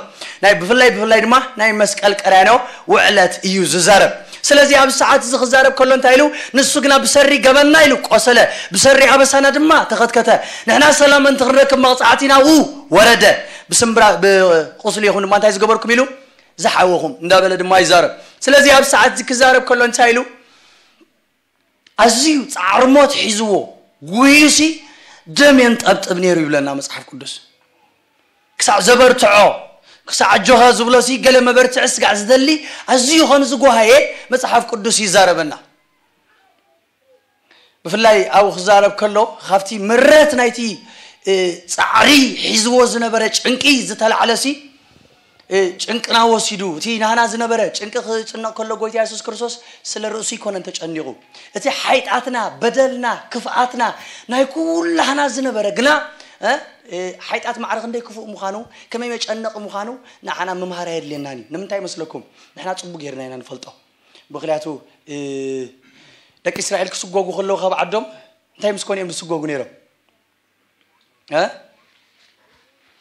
ናይ ብፍላይ ብፍላይ ድማ ናይ መስቀል ቀራንዮ ውዕለት እዩ ዝዛረብ። ስለዚ ኣብዚ ሰዓት እዚ ክዛረብ ከሎ እንታይ ኢሉ? ንሱ ግና ብሰሪ ገበንና ኢሉ ቆሰለ፣ ብሰሪ ኣበሳና ድማ ተኸትከተ። ንሕና ሰላም ምእንቲ ክንረክብ መቕጻዕቲ ናብኡ ወረደ። ብስምብራ ብቁስሉ ኢኹም ድማ እንታይ ዝገበርኩም ኢሉ ዝሓወኹም እንዳበለ ድማ ይዛረብ። ስለዚ ኣብዚ ሰዓት እዚ ክዛረብ ከሎ እንታይ ኢሉ? ኣዝዩ ጻዕርሞት ሒዝዎ ጉህዩሲ ደም የንጠብጥብ ነይሩ ይብለና መጽሓፍ ቅዱስ። ክሳዕ ዘበርትዖ፣ ክሳዕ ኣጆኻ ዝብሎ ሲ ገለ መበርትዒ ስጋዕ ዝደሊ ኣዝዩ ከም ዝጓሃየ መጽሓፍ ቅዱስ ይዛረበና። ብፍላይ ኣብኡ ክዛረብ ከሎ ካብቲ ምረት ናይቲ እ፣ ጻዕሪ ሒዝዎ ዝነበረ ጭንቂ ዝተላዕለ ሲ እ፣ ጭንቅና ወሲዱ፣ እቲ ናህና ዝነበረ ጭንቂ ክጭነቕ ከሎ ጎይታ የሱስ ክርስቶስ ስለ ርእሱ ኣይኮነን ተጨኒቑ። እቲ ሓይጣትና፣ በደልና፣ ክፍኣትና ናይ ኩላህና ዝነበረ ግና እ፣ እ፣ ሓይጣት ማዕረ ክንደይ ክፉእ ምዃኑ፣ ከመይ መጨነቒ ምዃኑ ንዓና ምምሃር ኣየድልየናን እዩ። ንምንታይ ይመስለኩም? ንሕና ጽቡቕ ጌርና ኢና ንፈልጦ። ምኽንያቱ እ፣ ደቂ እስራኤል ክስጎጉ ከለዉ ካብ ዓዶም እንታይ ምስ ኮኑ እዮም ዝስጎጉ ነይሮም? እ?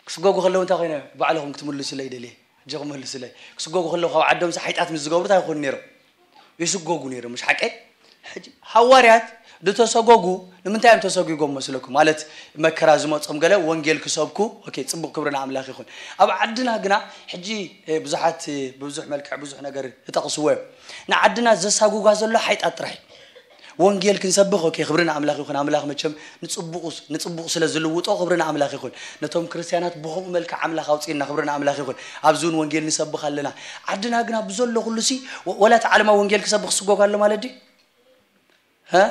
ክስጎጉ ከለዉ እንታይ ኮይነ? ባዕልኹም ክትምልሱለይ ይደልየ። ሕጂ ክመልሱለይ። ክስጎጉ ከለዉ ካብ ዓዶም ሓይጣት ምስ ዝገብሩ እንታይ ይኾኑ ነይሮም? ይስጎጉ ነይሮም፣ ምሽ ሓቀይ? ሕጂ ሃዋርያት ዝተሰጎጉ ንምንታይ እዮም ተሰጒጎም መስለኩም? ማለት መከራ ዝመጾም ገለ ወንጌል ክሰብኩ፣ ኦኬ፣ ጽቡቕ፣ ክብሪ ንኣምላኽ ይኹን። ኣብ ዓድና ግና ሕጂ እ፣ ብዙሓት እ፣ ብብዙሕ መልክዕ ብዙሕ ነገር ይጠቕስዎ እዮም። ንዓድና ዘሳጉጋ ዘሎ ሓይጣት ጥራሕ እዩ። ወንጌል ክንሰብኽ፣ ኦኬ፣ ክብሪ ንኣምላኽ ይኹን። ኣምላኽ መቸም ንጽቡቕ ንጽቡቕ ስለ ዝልውጦ ክብሪ ንኣምላኽ ይኹን። ነቶም ክርስትያናት ብኸምኡ መልክዕ ኣምላኽ ኣውጽእና፣ ክብሪ ንኣምላኽ ይኹን። ኣብዚ እውን ወንጌል ንሰብኽ ኣለና። ዓድና ግና ብዘሎ ኩሉ ሲ ወ- ወላ እቲ ዓለማዊ ወንጌል ክሰብኽ ክስጎግ ኣሎ ማለት ድዩ? እ?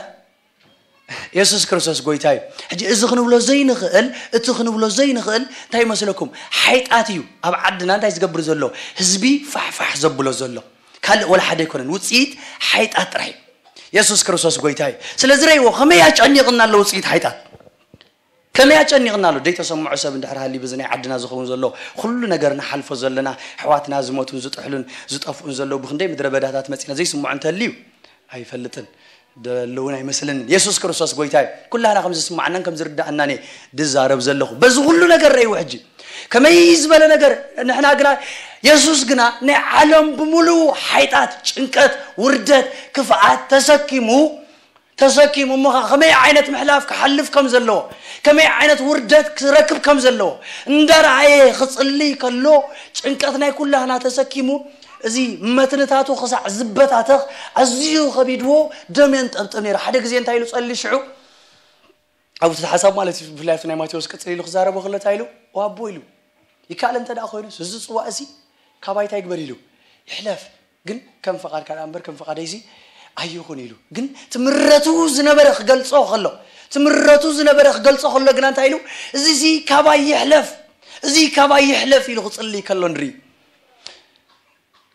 የሱስ ክርስቶስ ጎይታ እዩ። ሕጂ እዚ ክንብሎ ዘይንኽእል፣ እቲ ክንብሎ ዘይንኽእል እንታይ ይመስለኩም? ሓይጣት እዩ ኣብ ዓድና እንታይ ዝገብር ዘሎ? ህዝቢ ፋሕፋሕ ዘብሎ ዘሎ። ካልእ ወላ ሓደ ኣይኮነን። ውጽኢት ሓይጣት ጥራይ እዩ። የሱስ ክርስቶስ ጎይታ እዩ። ስለዚ ረይዎ ከመይ ኣጨኒቕና ኣሎ ውጽኢት ሓይጣት? ከመይ ኣጨኒቕና ኣሎ? ደይተሰምዖ ሰብ እንድሕር ሃልዩ፣ በዚ ናይ ዓድና ዝኸውን ዘሎ ኩሉ ነገር ንሓልፎ ዘለና፣ ኣሕዋትና ዝሞቱን ዝጥሕሉን ዝጠፍኡን ዘለዉ ብክንደይ ምድረ በዳታት መጺና ዘይስምዖ እንተልዩ ኣይፈልጥን። ደለውን ኣይመስለንን። የሱስ ክርስቶስ ጎይታ እዩ። ኩላህና ከም ዝስማዓናን ከም ዝርዳኣናን እየ ድዛረብ ዘለኹ። በዚ ኩሉ ነገር ረእይዎ ሕጂ። ከመይ ዝበለ ነገር ንሕና ግና፣ የሱስ ግና ናይ ዓለም ብምሉኡ ሓይጣት፣ ጭንቀት፣ ውርደት፣ ክፍኣት ተሰኪሙ፣ ተሰኪሙ እሞ ኸ ከመይ ዓይነት ምሕላፍ ክሓልፍ ከም ዘለዎ፣ ከመይ ዓይነት ውርደት ክረክብ ከም ዘለዎ እንዳረኣየ ክጽልይ ከሎ፣ ጭንቀት ናይ ኩላህና ተሰኪሙ፣ እዚ መትንታቱ ክሳዕ ዝበታተኽ ኣዝዩ ከቢድዎ ደም የንጠብጥብ ነይሩ። ሓደ ግዜ እንታይ ኢሉ ጸሊ ሽዑ? ኣብኡ እቲ ሓሳብ ማለት እዩ፣ ብፍላይ ኣብቲ ናይ ማቴዎስ ቅጽል ኢሉ ክዛረቦ ከሎ እንታይ ኢሉ? "ኦ ኣቦ" ኢሉ፣ "ይከኣል እንተ ደኣ ኮይኑስ፣ እዚ ጽዋእ እዚ ካባይ እንታይ ይግበር?" ኢሉ፣ "ይሕለፍ፣ ግን ከም ፍቓድካ ደኣ እምበር ከም ፍቓደይሲ ኣይኹን" ኢሉ። ግን ትምረቱ ዝነበረ ክገልጾ ከሎ፣ ትምረቱ ዝነበረ ክገልጾ ከሎ ግና እንታይ ኢሉ? "እዚሲ ካባይ ይሕለፍ፣ እዚ ካባይ ይሕለፍ" ኢሉ ክጽልይ ከሎ ንርኢ።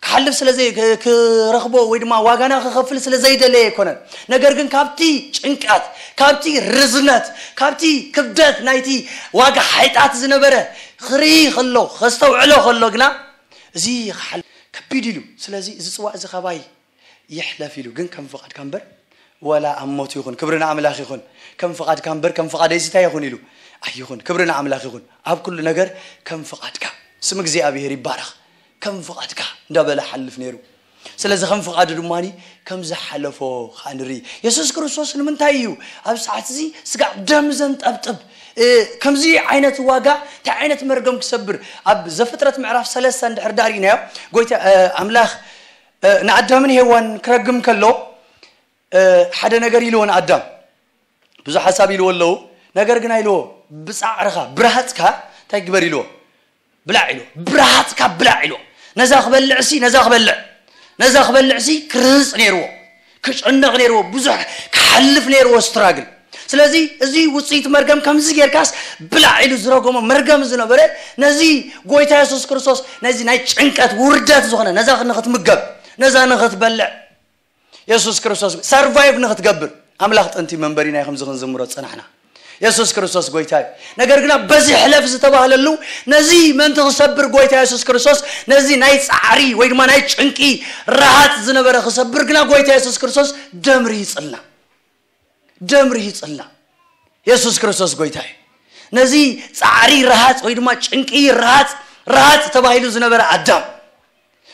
ክሓልፍ ስለ ዘይ-፣ ክ-፣ ክረኽቦ ወይ ድማ ዋጋና ክኸፍል ስለ ዘይደለየ ኣይኮነን። ነገር ግን ካብቲ ጭንቀት፣ ካብቲ ርዝነት፣ ካብቲ ክብደት ናይቲ ዋጋ ሓይጣት ዝነበረ ክርኢ ከሎ፣ ከስተውዕሎ ከሎ ግና፣ እዚ ክሓል-፣ ከቢድ ኢሉ። ስለዚ እዚ ጽዋእ እዚ ካባይ ይሕለፍ ኢሉ፣ ግን ከም ፍቓድካ እምበር ዋላ ኣብ ሞት ይኹን፣ ክብሪ ንኣምላኽ ይኹን፣ ከም ፍቓድካ እምበር ከም ፍቓደይሲ እንታይ ይኹን ኢሉ ኣይኹን፣ ክብሪ ንኣምላኽ ይኹን። ኣብ ኩሉ ነገር ከም ፍቓድካ፣ ስም እግዚኣብሔር ይባረኽ፣ ከም ፍቓድካ እንዳበለ ሓልፍ ነይሩ። ስለዚ ከም ፍቓዱ ድማ ከም ዝሓለፎ ከዓ ንርኢ። የሱስ ክርስቶስ ንምንታይ እዩ ኣብ ሰዓት እዚ ስጋዕ ደም ዘንጠብጥብ? እ፣ ከምዚ ዓይነት ዋጋ፣ እንታይ ዓይነት መርገም ክሰብር? ኣብ ዘፍጥረት ምዕራፍ ሰለስተ እንድሕር ዳኣ ርኢናዮ፣ ጎይታ፣ እ፣ ኣምላኽ፣ እ፣ ንኣዳምን ሄዋን ክረግም ከሎ፣ እ፣ ሓደ ነገር ኢልዎ ንኣዳም። ብዙሕ ሓሳብ ኢልዎ ኣለዉ። ነገር ግን ኣይልዎ፣ "ብጻዕርኻ፣ ብረሃጽካ እንታይ ግበር?" ኢልዎ። "ብላዕ" ኢልዎ። "ብረሃጽካ ብላዕ" ኢልዎ። ነዛ ክበልዕ ሲ፣ ነዛ ክበልዕ፣ ነዛ ክበልዕ ሲ ክርህጽ ነይርዎ። ክጨነቕ ነይርዎ። ብዙሕ ክሓልፍ ነይርዎ ስትራግል። ስለዚ እዚ ውጽኢት መርገም ከምዚ ጌርካስ ብላዕ ኢሉ ዝረገሞ መርገም ዝነበረ፣ ነዚ ጎይታ የሱስ ክርስቶስ ነዚ ናይ ጭንቀት ውርደት ዝኾነ፣ ነዛ ንኽትምገብ፣ ነዛ ንኽትበልዕ፣ የሱስ ክርስቶስ ሰርቫይቭ ንኽትገብር፣ ኣምላኽ ጥንቲ መንበሪና እዩ ከምዚ ክንዝምሮ ዝጸናሕና። የሱስ ክርስቶስ ጎይታ እዩ። ነገር ግና በዚ ሕለፍ ዝተባህለሉ፣ ነዚ ምእንቲ ክሰብር ጎይታ የሱስ ክርስቶስ ነዚ ናይ ጻዕሪ ወይ ድማ ናይ ጭንቂ ረሃጽ ዝነበረ ክሰብር ግና ጎይታ የሱስ ክርስቶስ ደም ርሂጽልና። ደም ርሂጽልና። የሱስ ክርስቶስ ጎይታ እዩ። ነዚ ጻዕሪ ረሃጽ ወይ ድማ ጭንቂ ረሃጽ፣ ረሃጽ ተባሂሉ ዝነበረ ኣዳም፣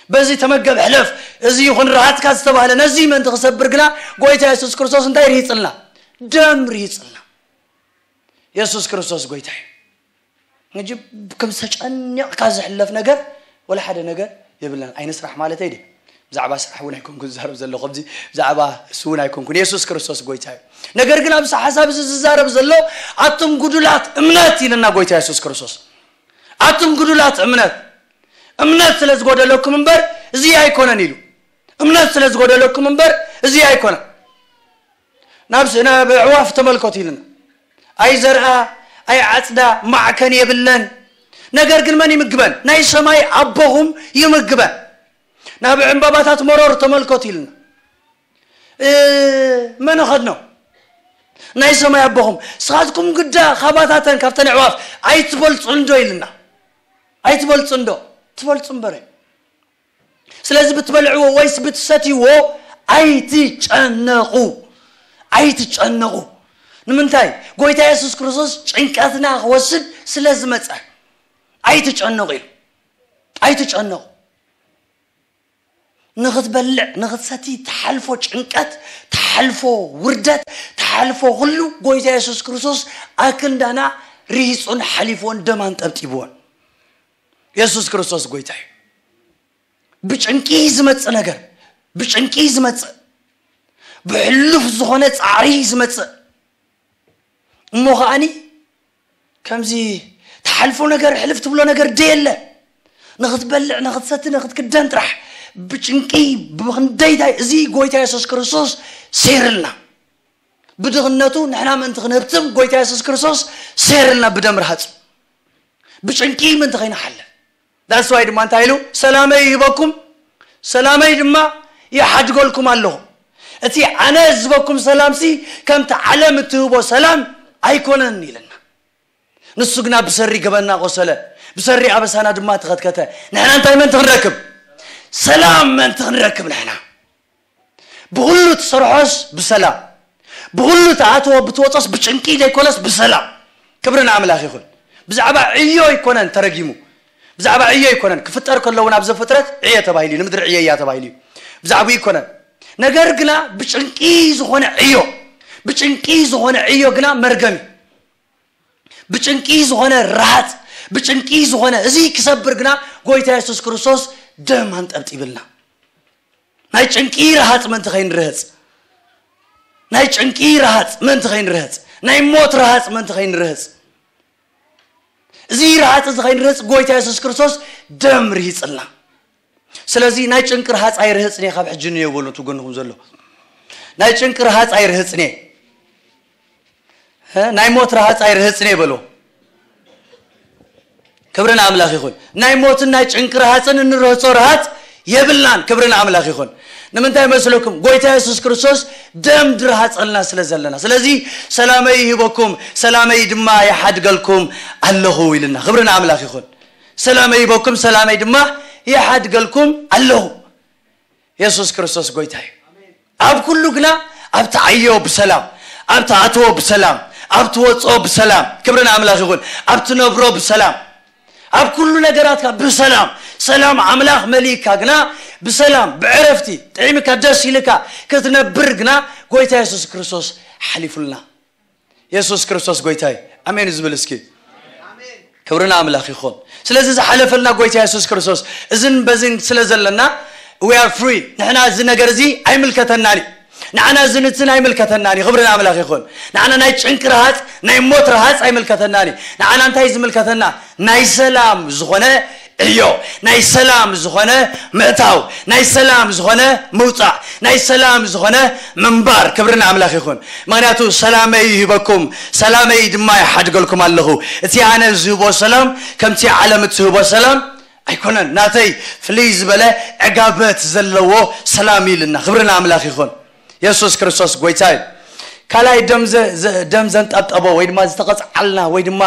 በዚ ተመገብ ሕለፍ፣ እዚ ይኹን ረሃጽካ ዝተባህለ፣ ነዚ ምእንቲ ክሰብር ግና ጎይታ የሱስ ክርስቶስ እንታይ ርሂጽልና? ደም ርሂጽልና። የሱስ ክርስቶስ ጎይታ እዩ። እንጂ ከም ተጨኒቕካ ዝሕለፍ ነገር ወላ ሓደ ነገር የብልናን። ኣይንስራሕ ማለተይ ድዩ? ብዛዕባ ስራሕ እውን ኣይኮንኩን ዝዛረብ ዘለኹ፣ ኣብዚ ብዛዕባ እሱ እውን ኣይኮንኩን። የሱስ ክርስቶስ ጎይታ እዩ። ነገር ግን ኣብዚ ሓሳብ እዚ ዝዛረብ ዘሎ ኣቱም ጉዱላት እምነት ኢልና ጎይታ የሱስ ክርስቶስ። ኣቱም ግዱላት እምነት፣ እምነት ስለ ዝጎደለኩም እምበር እዚ ኣይኮነን ኢሉ። እምነት ስለ ዝጎደለኩም እምበር እዚ ኣይኮነን። ናብ ስ- ናብ ኣዕዋፍ ተመልከቱ ኢልና። ኣይዘርኣ ኣይዓጽዳ ማዕከን የብለን። ነገር ግን መን ይምግበን? ናይ ሰማይ ኣቦኹም ይምግበን። ናብ ዕምባባታት መሮር ተመልከቱ ኢልና። እ፣ መን ኸድኖ? ናይ ሰማይ ኣቦኹም። ስኻትኩም ግዳ ካባታተን ካብተን ኣዕዋፍ ኣይትበልጹ እንዶ ኢልና። ኣይትበልጹ እንዶ? ትበልጹ እምበረ። ስለዚ ብትበልዕዎ ወይስ ብትሰትይዎ ኣይትጨነቑ። ኣይትጨነቑ። ንምንታይ? ጎይታ የሱስ ክርስቶስ ጭንቀትና ክወስድ ስለ ዝመጸ። ኣይትጨነቑ ኢሉ። ኣይትጨነቑ። ንኽትበልዕ ንኽትሰቲ ትሓልፎ ጭንቀት፣ ትሓልፎ ውርደት፣ ትሓልፎ ኩሉ ጎይታ የሱስ ክርስቶስ ኣክንዳና ርሂጹን ሓሊፍዎን ደም ኣንጠብጢብዎን። የሱስ ክርስቶስ ጎይታ እዩ። ብጭንቂ ዝመጽእ ነገር፣ ብጭንቂ ዝመጽእ፣ ብሕሉፍ ዝኾነ ጻዕሪ ዝመጽእ እሞ ከኣኒ ከምዚ ትሓልፎ ነገር፣ ሕልፍ ትብሎ ነገር ደየለ። ንኽትበልዕ፣ ንኽትሰቲ፣ ንኽትክደን ጥራሕ ብጭንቂ ብኽንደይታይ እዚ ጎይታ የሱስ ክርስቶስ ሴርልና። ብድኽነቱ ንሕና ምእንቲ ክንህብትም ጎይታ የሱስ ክርስቶስ ሴርልና ብደም ርሃጹ። ብጭንቂ ምእንቲ ከይንሓልፍ። ዳስዋይ ድማ እንታይ ኢሉ? ሰላመይ ይህበኩም፣ ሰላመይ ድማ ይሓድገልኩም ኣለኹ። እቲ ኣነ ዝህበኩም ሰላምሲ ከምቲ ዓለም እትህቦ ሰላም ኣይኮነን ኢለና። ንሱ ግና ብሰሪ ገበና ቆሰለ፣ ብሰሪ ኣበሳና ድማ ተኸትከተ። ንሕና እንታይ ምእንቲ ክንረክብ? ሰላም ምእንቲ ክንረክብ ንሕና። ብኹሉ ትሰርሖስ ብሰላም፣ ብኹሉ ትኣትዎ ብትወጾስ ብጭንቂ ዘይኮነስ ብሰላም። ክብሪ ንኣምላኽ ይኹን። ብዛዕባ ዕዮ ኣይኮነን ተረጊሙ። ብዛዕባ ዕዮ ኣይኮነን። ክፍጠር ከሎ እውን ኣብ ዘፍጥረት ዕየ ተባሂሉ እዩ። ንምድሪ ዕየ እያ ተባሂሉ እዩ። ብዛዕባኡ ኣይኮነን። ነገር ግና ብጭንቂ ዝኾነ ዕዮ፣ ብጭንቂ ዝኾነ ዕዮ ግና መርገም እዩ። ብጭንቂ ዝኾነ ረሃጽ፣ ብጭንቂ ዝኾነ እዚ ክሰብር ግና ጎይታ የሱስ ክርስቶስ ደም ኣንጠብጢብልና። ናይ ጭንቂ ረሃጽ ምእንቲ ከይንርህጽ፣ ናይ ጭንቂ ረሃጽ ምእንቲ ከይንርህጽ፣ ናይ ሞት ረሃጽ ምእንቲ ከይንርህጽ፣ እዚ ረሃጽ እዚ ከይንርህጽ ጎይታ የሱስ ክርስቶስ ደም ርሂጽልና። ስለዚ ናይ ጭንቂ ረሃጽ ኣይርህጽን እየ ካብ ሕጂ ንየው በሉ እቲ ጎንኹም ዘሎ። ናይ ጭንቂ ረሃጽ ኣይርህጽን እየ። እ፣ ናይ ሞት ረሃጽ ኣይርህጽን እየ በሉ። ክብሪ ንኣምላኽ ይኹን። ናይ ሞትን ናይ ጭንቂ ረሃጽን እንርህጾ ረሃጽ የብልናን። ክብሪ ንኣምላኽ ይኹን። ንምንታይ መስለኩም? ጎይታ የሱስ ክርስቶስ ደም ድረሃጸልና ስለ ዘለና። ስለዚ ሰላመይ ይህበኩም፣ ሰላመይ ድማ ይሓድገልኩም ኣለኹ ኢልና። ክብሪ ንኣምላኽ ይኹን። ሰላመይ ይህበኩም፣ ሰላመይ ድማ ይሓድገልኩም ኣለኹ። የሱስ ክርስቶስ ጎይታ እዩ። ኣብ ኩሉ ግና ኣብ ትዓዮ ብሰላም፣ ኣብ ትኣትዎ ብሰላም፣ ኣብ ትወፅኦ ብሰላም፣ ክብሪ ንኣምላኽ ይኹን፣ ኣብ ትነብሮ ብሰላም፣ ኣብ ኩሉ ነገራትካ ብሰላም፣ ሰላም ኣምላኽ መሊእካ ግና ብሰላም ብዕረፍቲ ጥዒምካ ደስ ኢልካ ክትነብር ግና ጎይታ የሱስ ክርስቶስ ሓሊፉልና። የሱስ ክርስቶስ ጎይታ እዩ። ኣሜን ዝብል እስኪ። ክብሪ ንኣምላኽ ይኹን። ስለዚ ዝሓለፈልና ጎይታ የሱስ ክርስቶስ እዝን በዝን ስለ ዘለና we are free። ንሕና እዚ ነገር እዚ ኣይምልከተናን እዩ። ንዓና እዚ ንትን ኣይምልከተናን እዩ። ክብሪ ንኣምላኽ ይኹን። ንዓና ናይ ጭንቂ ረሃጽ፣ ናይ ሞት ረሃጽ ኣይምልከተናን እዩ። ንዓና እንታይ ዝምልከተና? ናይ ሰላም ዝኾነ ዕዮ፣ ናይ ሰላም ዝኾነ ምእታው፣ ናይ ሰላም ዝኾነ ምውጻእ፣ ናይ ሰላም ዝኾነ ምንባር። ክብሪ ንኣምላኽ ይኹን። ምኽንያቱ ሰላመይ ይህበኩም፣ ሰላመይ ድማ ይሓድገልኩም ኣለኹ። እቲ ኣነ ዝህቦ ሰላም ከምቲ ዓለም እትህቦ ሰላም ኣይኮነን። ናተይ ፍልይ ዝበለ ዕጋበት ዘለዎ ሰላም ኢልና። ክብሪ ንኣምላኽ ይኹን። የሱስ ክርስቶስ ጎይታ እዩ። ካልኣይ ደም ዘ-፣ ዘ-፣ ደም ዘንጠብጠቦ ወይ ድማ ዝተቐጽዓልና ወይ ድማ፣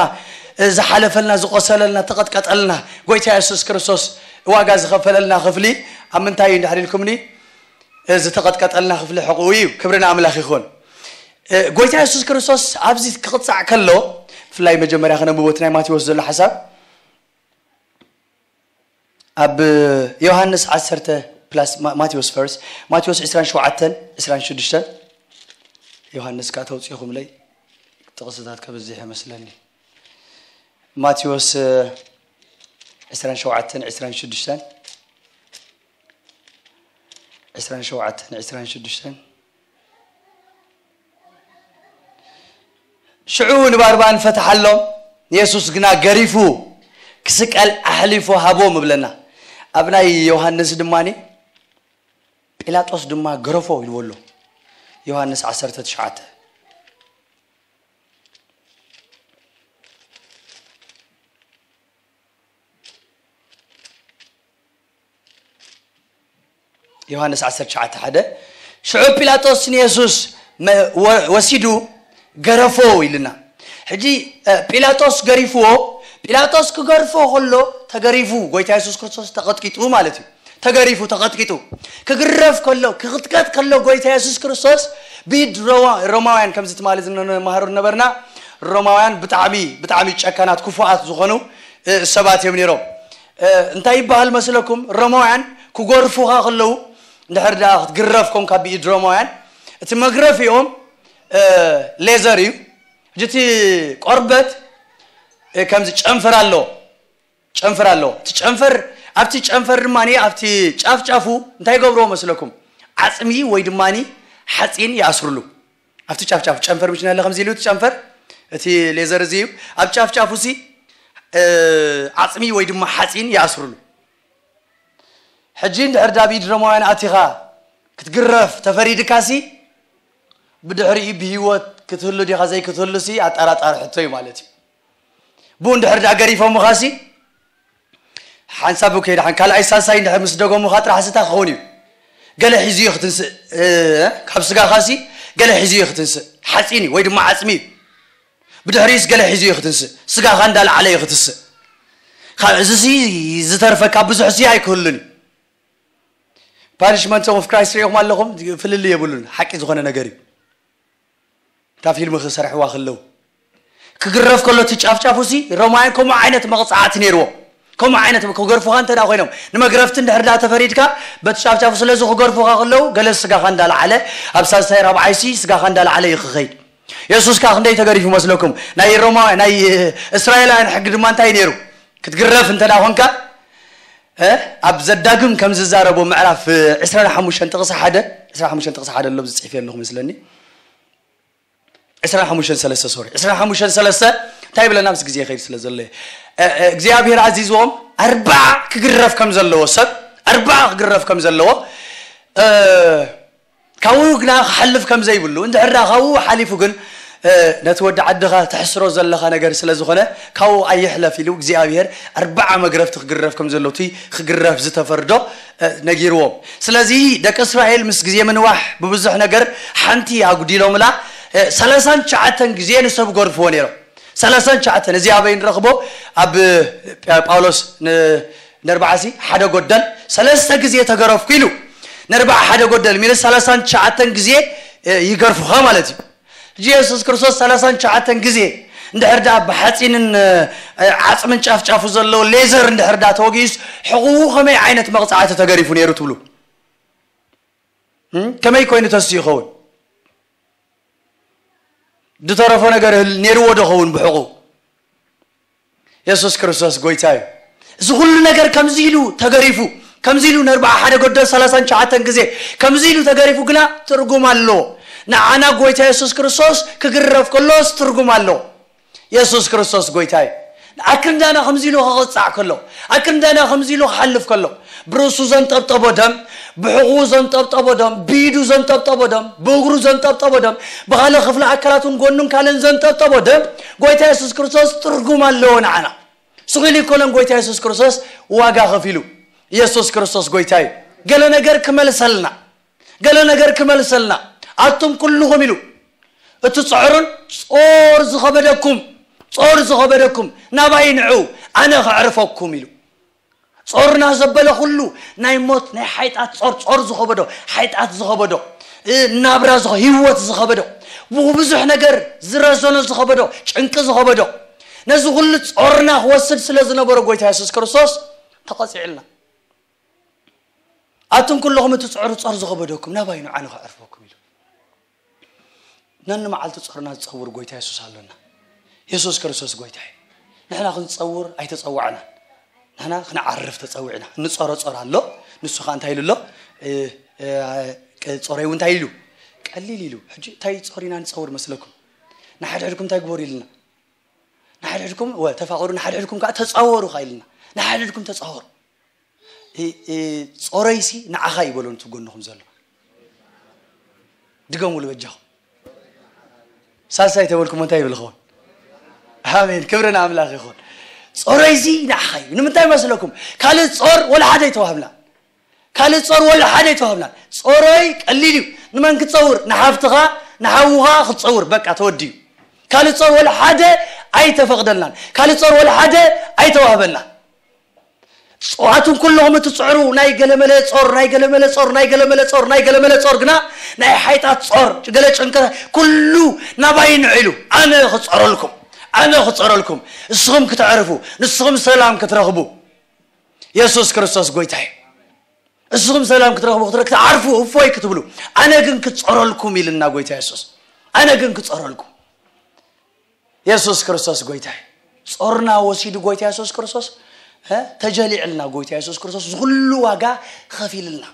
እ፣ ዝሓለፈልና፣ ዝቆሰለልና፣ ተቐጥቀጠልና ጎይታ የሱስ ክርስቶስ ዋጋ ዝኸፈለልና ክፍሊ ኣብ ምንታይ እዩ እንድሕር ኢልኩምኒ? እ፣ ዝተቐጥቀጠልና ክፍሊ ሕቕኡ እዩ። ክብሪ ንኣምላኽ ይኹን። እ፣ ጎይታ የሱስ ክርስቶስ ኣብዚ ክቕጻዕ ከሎ፣ ብፍላይ መጀመርያ ከነንብቦ እቲ ናይ ማቴዎስ ዘሎ ሓሳብ፣ ኣብ ዮሃንስ ዓሰርተ ፕላስ ማ-፣ ማቴዎስ ፈርስ፣ ማቴዎስ ዕስራን ሸውዓተን ዕስራን ሽዱሽተን፣ ዮሃንስ ከኣ ተውጺኹምለይ ጥቕስታት ከብዝሕ ይመስለኒ። ማቴዎስ፣ እ፣ ዕስራን ሸውዓተን ዕስራን ሽዱሽተን፣ ዕስራን ሸውዓተን ዕስራን ሽዱሽተን። ሽዑ ንባርባን ፈትሓሎም፣ ንየሱስ ግና ገሪፉ ክስቀል ኣሕሊፉ ሃቦም እብለና። ኣብ ናይ ዮሃንስ ድማኒ ጲላጦስ ድማ ገረፎ ኢልዎ ኣሎ። ዮሃንስ ዓሰርተ ትሽዓተ። ዮሃንስ ዓሰርተ ትሽዓተ ሓደ። ሽዑ ጲላጦስ ንየሱስ መ- ወ- ወሲዱ ገረፎ ኢልና። ሕጂ እ፣ ጲላጦስ ገሪፍዎ። ጲላጦስ ክገርፎ ከሎ ተገሪፉ፣ ጎይታ የሱስ ክርስቶስ ተቐጥቂጡ ማለት እዩ። ተገሪፉ ተቐጥቂጡ ክግረፍ ከሎ፣ ክቕጥቀጥ ከሎ ጎይታ የሱስ ክርስቶስ ብኢድ ሮማ- ሮማውያን፣ ከምዚ ትማሊ ዝነማሃሩ ነበርና፣ ሮማውያን ብጣዕሚ ብጣዕሚ ጨካናት ክፉኣት ዝኾኑ እ፣ ሰባት እዮም ነይሮም። እ፣ እንታይ ይበሃል መስለኩም? ሮማውያን ክጎርፉኻ ከለዉ፣ እንድሕር ደኣ ክትግረፍ ኮንካ ብኢድ ሮማውያን፣ እቲ መግረፊኦም እ፣ ሌዘር እዩ። ሕጂ እቲ ቆርበት እ፣ ከምዚ ጨንፈር ኣሎ፣ ጨንፈር ኣሎ። እቲ ጨንፈር፣ ኣብቲ ጨንፈር ድማ ኣብቲ ጫፍ ጫፉ እንታይ ይገብርዎ መስለኩም? ዓፅሚ ወይ ድማ ሓፂን ይኣስርሉ። ኣብቲ ጫፍ ጫፍ ጨንፈር ምሽ ናለ ከምዚ ኢሉ እቲ ጨንፈር፣ እቲ ሌዘር እዚ እዩ። ኣብ ጫፍ ጫፉ ሲ እ፣ ዓፅሚ ወይ ድማ ሓፂን ይኣስርሉ። ሕጂ እንድሕር ዳ ብኢድ ሮማውያን ኣቲኻ ክትግረፍ ተፈሪድካሲ፣ ብድሕሪኡ ብህይወት ክትህሉ ዲኻ ዘይክትህሉሲ ኣጠራጣሪ ሕቶ እዩ ማለት እዩ። ብኡ እንድሕር ዳ ገሪፎምኻሲ፣ ሓንሳብ ከይድሓን ካልኣይ ሳልሳይ እንድሕር ምስ ደገሙኻ ጥራሕ ስታ ክኸውን እዩ። ገለ ሒዙ እዩ ክትንስእ እ፣ ካብ ስጋኻሲ ገለ ሒዙ እዩ ክትንስእ። ሓፂን እዩ ወይ ድማ ዓፅሚ እዩ። ብድሕሪኡስ ገለ ሒዙ እዩ ክትንስእ። ስጋኻ እንዳለዓለ እዩ ክትስእ። ካብ እዚሲ ዝተርፈካ ብዙሕሲ ኣይክህሉን እዩ። ፓኒሽመንት ኦፍ ክራይስት ሪኢኹም ኣለኹም? ፍልልይ የብሉን። ሓቂ ዝኾነ ነገር እዩ። እታ ፊልም ክሰርሕዋ ከለዉ ክግረፍ ከሎ እቲ ጫፍጫፉ ሲ ሮማውያን ከምኡ ዓይነት መቕፃዕቲ ነይርዎም። ከምኡ ዓይነት ክገርፉኻ እንተ ደኣ ኮይኖም፣ ንመግረፍቲ እንድሕር ደኣ ተፈሪድካ፣ በቲ ጫፍጫፉ ስለዚ ክገርፉኻ ከለዉ ገለ ስጋኻ እንዳለዓለ፣ ኣብ ሳልሳይ ራብዓይ ሲ ስጋኻ እንዳለዓለ እዩ ክኸይድ። የሱስ ከኣ ክንደይ ተገሪፉ መስለኩም? ናይ ሮማውያን ናይ እስራኤላውያን ሕጊ ድማ እንታይ ነይሩ? ክትግረፍ እንተ ደኣ ኮንካ እ፣ ኣብ ዘዳግም ከም ዝዛረቦ ምዕራፍ ዕስራን ሓሙሽተን ጥቕሲ ሓደ፣ ዕስራን ሓሙሽተን ጥቕሲ ሓደ ኣሎ ዝጽሕፍ ኣለኹ መስለኒ። ዕስራን ሓሙሽተን ሰለስተ፣ ሶሪ፣ ዕስራን ሓሙሽተን ሰለስተ እንታይ ይብለና? ምስ ግዜ ይኸይድ ስለ ዘሎ እየ። እ፣ እ፣ እግዚኣብሔር ኣዚዝዎም ኣርባዓ ክግረፍ ከም ዘለዎ፣ ሰብ ኣርባዓ ክግረፍ ከም ዘለዎ እ፣ ካብኡ ግና ክሓልፍ ከም ዘይብሉ፣ እንድሕር ደኣ ካብኡ ሓሊፉ ግን እ፣ ነቲ ወዲ ዓድኻ ተሕስሮ ዘለኻ ነገር ስለ ዝኾነ ካብኡ ኣይሕለፍ ኢሉ እግዚኣብሔር ኣርባዓ መግረፍቲ ክግረፍ ከም ዘሎ እቲ ክግረፍ ዝተፈርዶ እ፣ ነጊርዎም። ስለዚ ደቂ እስራኤል ምስ ግዜ ምንዋሕ ብብዙሕ ነገር ሓንቲ ኣጉዲሎምላ እ፣ ሰላሳን ትሽዓተን ግዜ ንሰብ ገርፍዎ ነይሮም። ሰላሳን ትሽዓተን እዚ ኣበይ ንረኽቦ? ኣብ ጳውሎስ ን- ነርባዓሲ ሓደ ጎደል ሰለስተ ግዜ ተገረፍኩ ኢሉ። ነርባዓ ሓደ ጎደል ሚለ ሰላሳን ትሽዓተን ግዜ እ፣ ይገርፉኻ ማለት እዩ። ሕጂ የሱስ ክርስቶስ ሰላሳን ትሽዓተን ግዜ እንድሕር ደኣ ብሓፂንን እ፣ ዓፅምን ጫፍጫፉ ዘለዎ ሌዘር እንድሕር ደኣ ተወጊኡስ ሕቑኡ ከመይ ዓይነት መቕፃዕቲ ተገሪፉ ነይሩ ትብሉ? እም? ከመይ ኮይኑ ተስኡ ይኸውን? ዝተረፎ ነገር ህል- ነይርዎ ዶ ኸውን ብሕቑ? የሱስ ክርስቶስ ጎይታ እዩ። እዚ ኩሉ ነገር ከምዚ ኢሉ ተገሪፉ፣ ከምዚ ኢሉ ነርባዓ ሓደ ጎደል ሰላሳን ትሽዓተን ግዜ ከምዚ ኢሉ ተገሪፉ ግና ትርጉም ኣለዎ። ንዓና ጎይታ የሱስ ክርስቶስ ክግረፍ ከሎስ ትርጉም ኣለዎ። የሱስ ክርስቶስ ጎይታ እዩ። ኣክንዳና ከምዚ ኢሉ ክቕጻዕ ከሎ፣ ኣክንዳና ከምዚ ኢሉ ክሓልፍ ከሎ፣ ብርእሱ ዘንጠብጠቦ ደም፣ ብሕቑኡ ዘንጠብጠቦ ደም፣ ብኢዱ ዘንጠብጠቦ ደም፣ ብእግሩ ዘንጠብጠቦ ደም፣ ብኻልእ ክፍሊ ኣካላቱን ጎኑን ካልእን ዘንጠብጠቦ ደም፣ ጎይታ የሱስ ክርስቶስ ትርጉም ኣለዎ ንዓና። ስቕ ኢሉ ኣይኮነን ጎይታ የሱስ ክርስቶስ ዋጋ ከፊሉ። የሱስ ክርስቶስ ጎይታ እዩ። ገለ ነገር ክመልሰልና፣ ገለ ነገር ክመልሰልና። ኣቱም ኩልኹም ኢሉ፣ እቲ ጾርን ጾር ዝኸበደኩም፣ ጾር ዝኸበደኩም ናባይ ንዑ፣ ኣነ ከዕርፈኩም ኢሉ። ጾርና ዘበለ ኩሉ ናይ ሞት፣ ናይ ሓይጣት ጾር፣ ጾር ዝኸበዶ፣ ሓይጣት ዝኸበዶ፣ እ፣ ናብራ ዝኸ-፣ ህይወት ዝኸበዶ፣ ብብዙሕ ነገር ዝረዘኖ ዝኸበዶ፣ ጭንቂ ዝኸበዶ፣ ነዚ ኩሉ ጾርና ክወስድ ስለ ዝነበረ ጎይታ የሱስ ክርስቶስ ተቐጺዕልና። ኣቱም ኩለኹም እቲ ጾር፣ ጾር ዝኸበደኩም ናባይ ንዑ፣ ኣነ ከዕርፈኩም ኢሉ። ነንመዓልቱ ጾርና ዝጸውር ጎይታ የሱስ ኣሎና። የሱስ ክርስቶስ ጎይታ እዩ። ንሕና ክንጸውር ኣይተጸዋዕናን። ንሕና ክንዓርፍ ተጸዊዕና። እንጾሮ ጾር ኣሎ። ንሱ ኸኣ እንታይ ኢሉ ኣሎ? እ፣ እ፣ ጾረይ እውን እንታይ ኢሉ? ቀሊል ኢሉ። ሕጂ እንታይ ጾር ኢና ንጸውር መስለኩም? ንሓድሕድኩም እንታይ ግበሩ ኢልና? ሓድሕድኩም ወ ተፋቐሩ፣ ንሓድሕድኩም ከዓ ተጻወሩ ካ ኢልና። ንሓድሕድኩም ተጻወሩ። እ- እ- ጾረይሲ ንዓኻ ይበሎ፣ ንቱ ጎንኹም ዘሎ። ድገሙሉ በጃኹም። ሳልሳይ ተበልኩም እንታይ ይብል ኸውን? ኣሜን። ክብሪ ንኣምላኽ ይኹን። ጾረይሲ ንዓኻ እዩ። ንምንታይ መስለኩም? ካልእ ጾር ወላ ሓደ ኣይተዋህብና። ካልእ ጾር ወላ ሓደ ኣይተዋህብና። ጾረይ ቀሊል እዩ። ንመን ክትጸውር? ንሓፍትኻ፣ ንሓውኻ ክትጸውር። በቃ ተወዲዩ። ካልእ ጾር ወላ ሓደ ኣይተፈቕደልናን። ካልእ ጾር ወላ ሓደ ኣይተዋህበና። ጽዋዕቱን ኩለኹም እትጽዕሩ ናይ ገለመለ ጾር፣ ናይ ገለመለ ጾር፣ ናይ ገለመለ ጾር፣ ናይ ገለመለ ጾር ግና ናይ ሓይጣት ጾር፣ ገለ ጭንቀት፣ ኩሉ ናባይ ንዒሉ፣ ኣነ ክጸረልኩም፣ ኣነ ክጸረልኩም፣ ንስኹም ክትዕርፉ፣ ንስኹም ሰላም ክትረኽቡ። የሱስ ክርስቶስ ጎይታ እዩ። ንስኹም ሰላም ክትረኽቡ፣ ክትረ-፣ ክትዓርፉ፣ እፎይ ክትብሉ፣ ኣነ ግን ክጸረልኩም ኢልና ጎይታ የሱስ። ኣነ ግን ክጸረልኩም። የሱስ ክርስቶስ ጎይታ እዩ። ጾርና ወሲዱ ጎይታ የሱስ ክርስቶስ፣ እ፣ ተጀሊዕልና ጎይታ የሱስ ክርስቶስ፣ ዝኹሉ ዋጋ ኸፊልልና።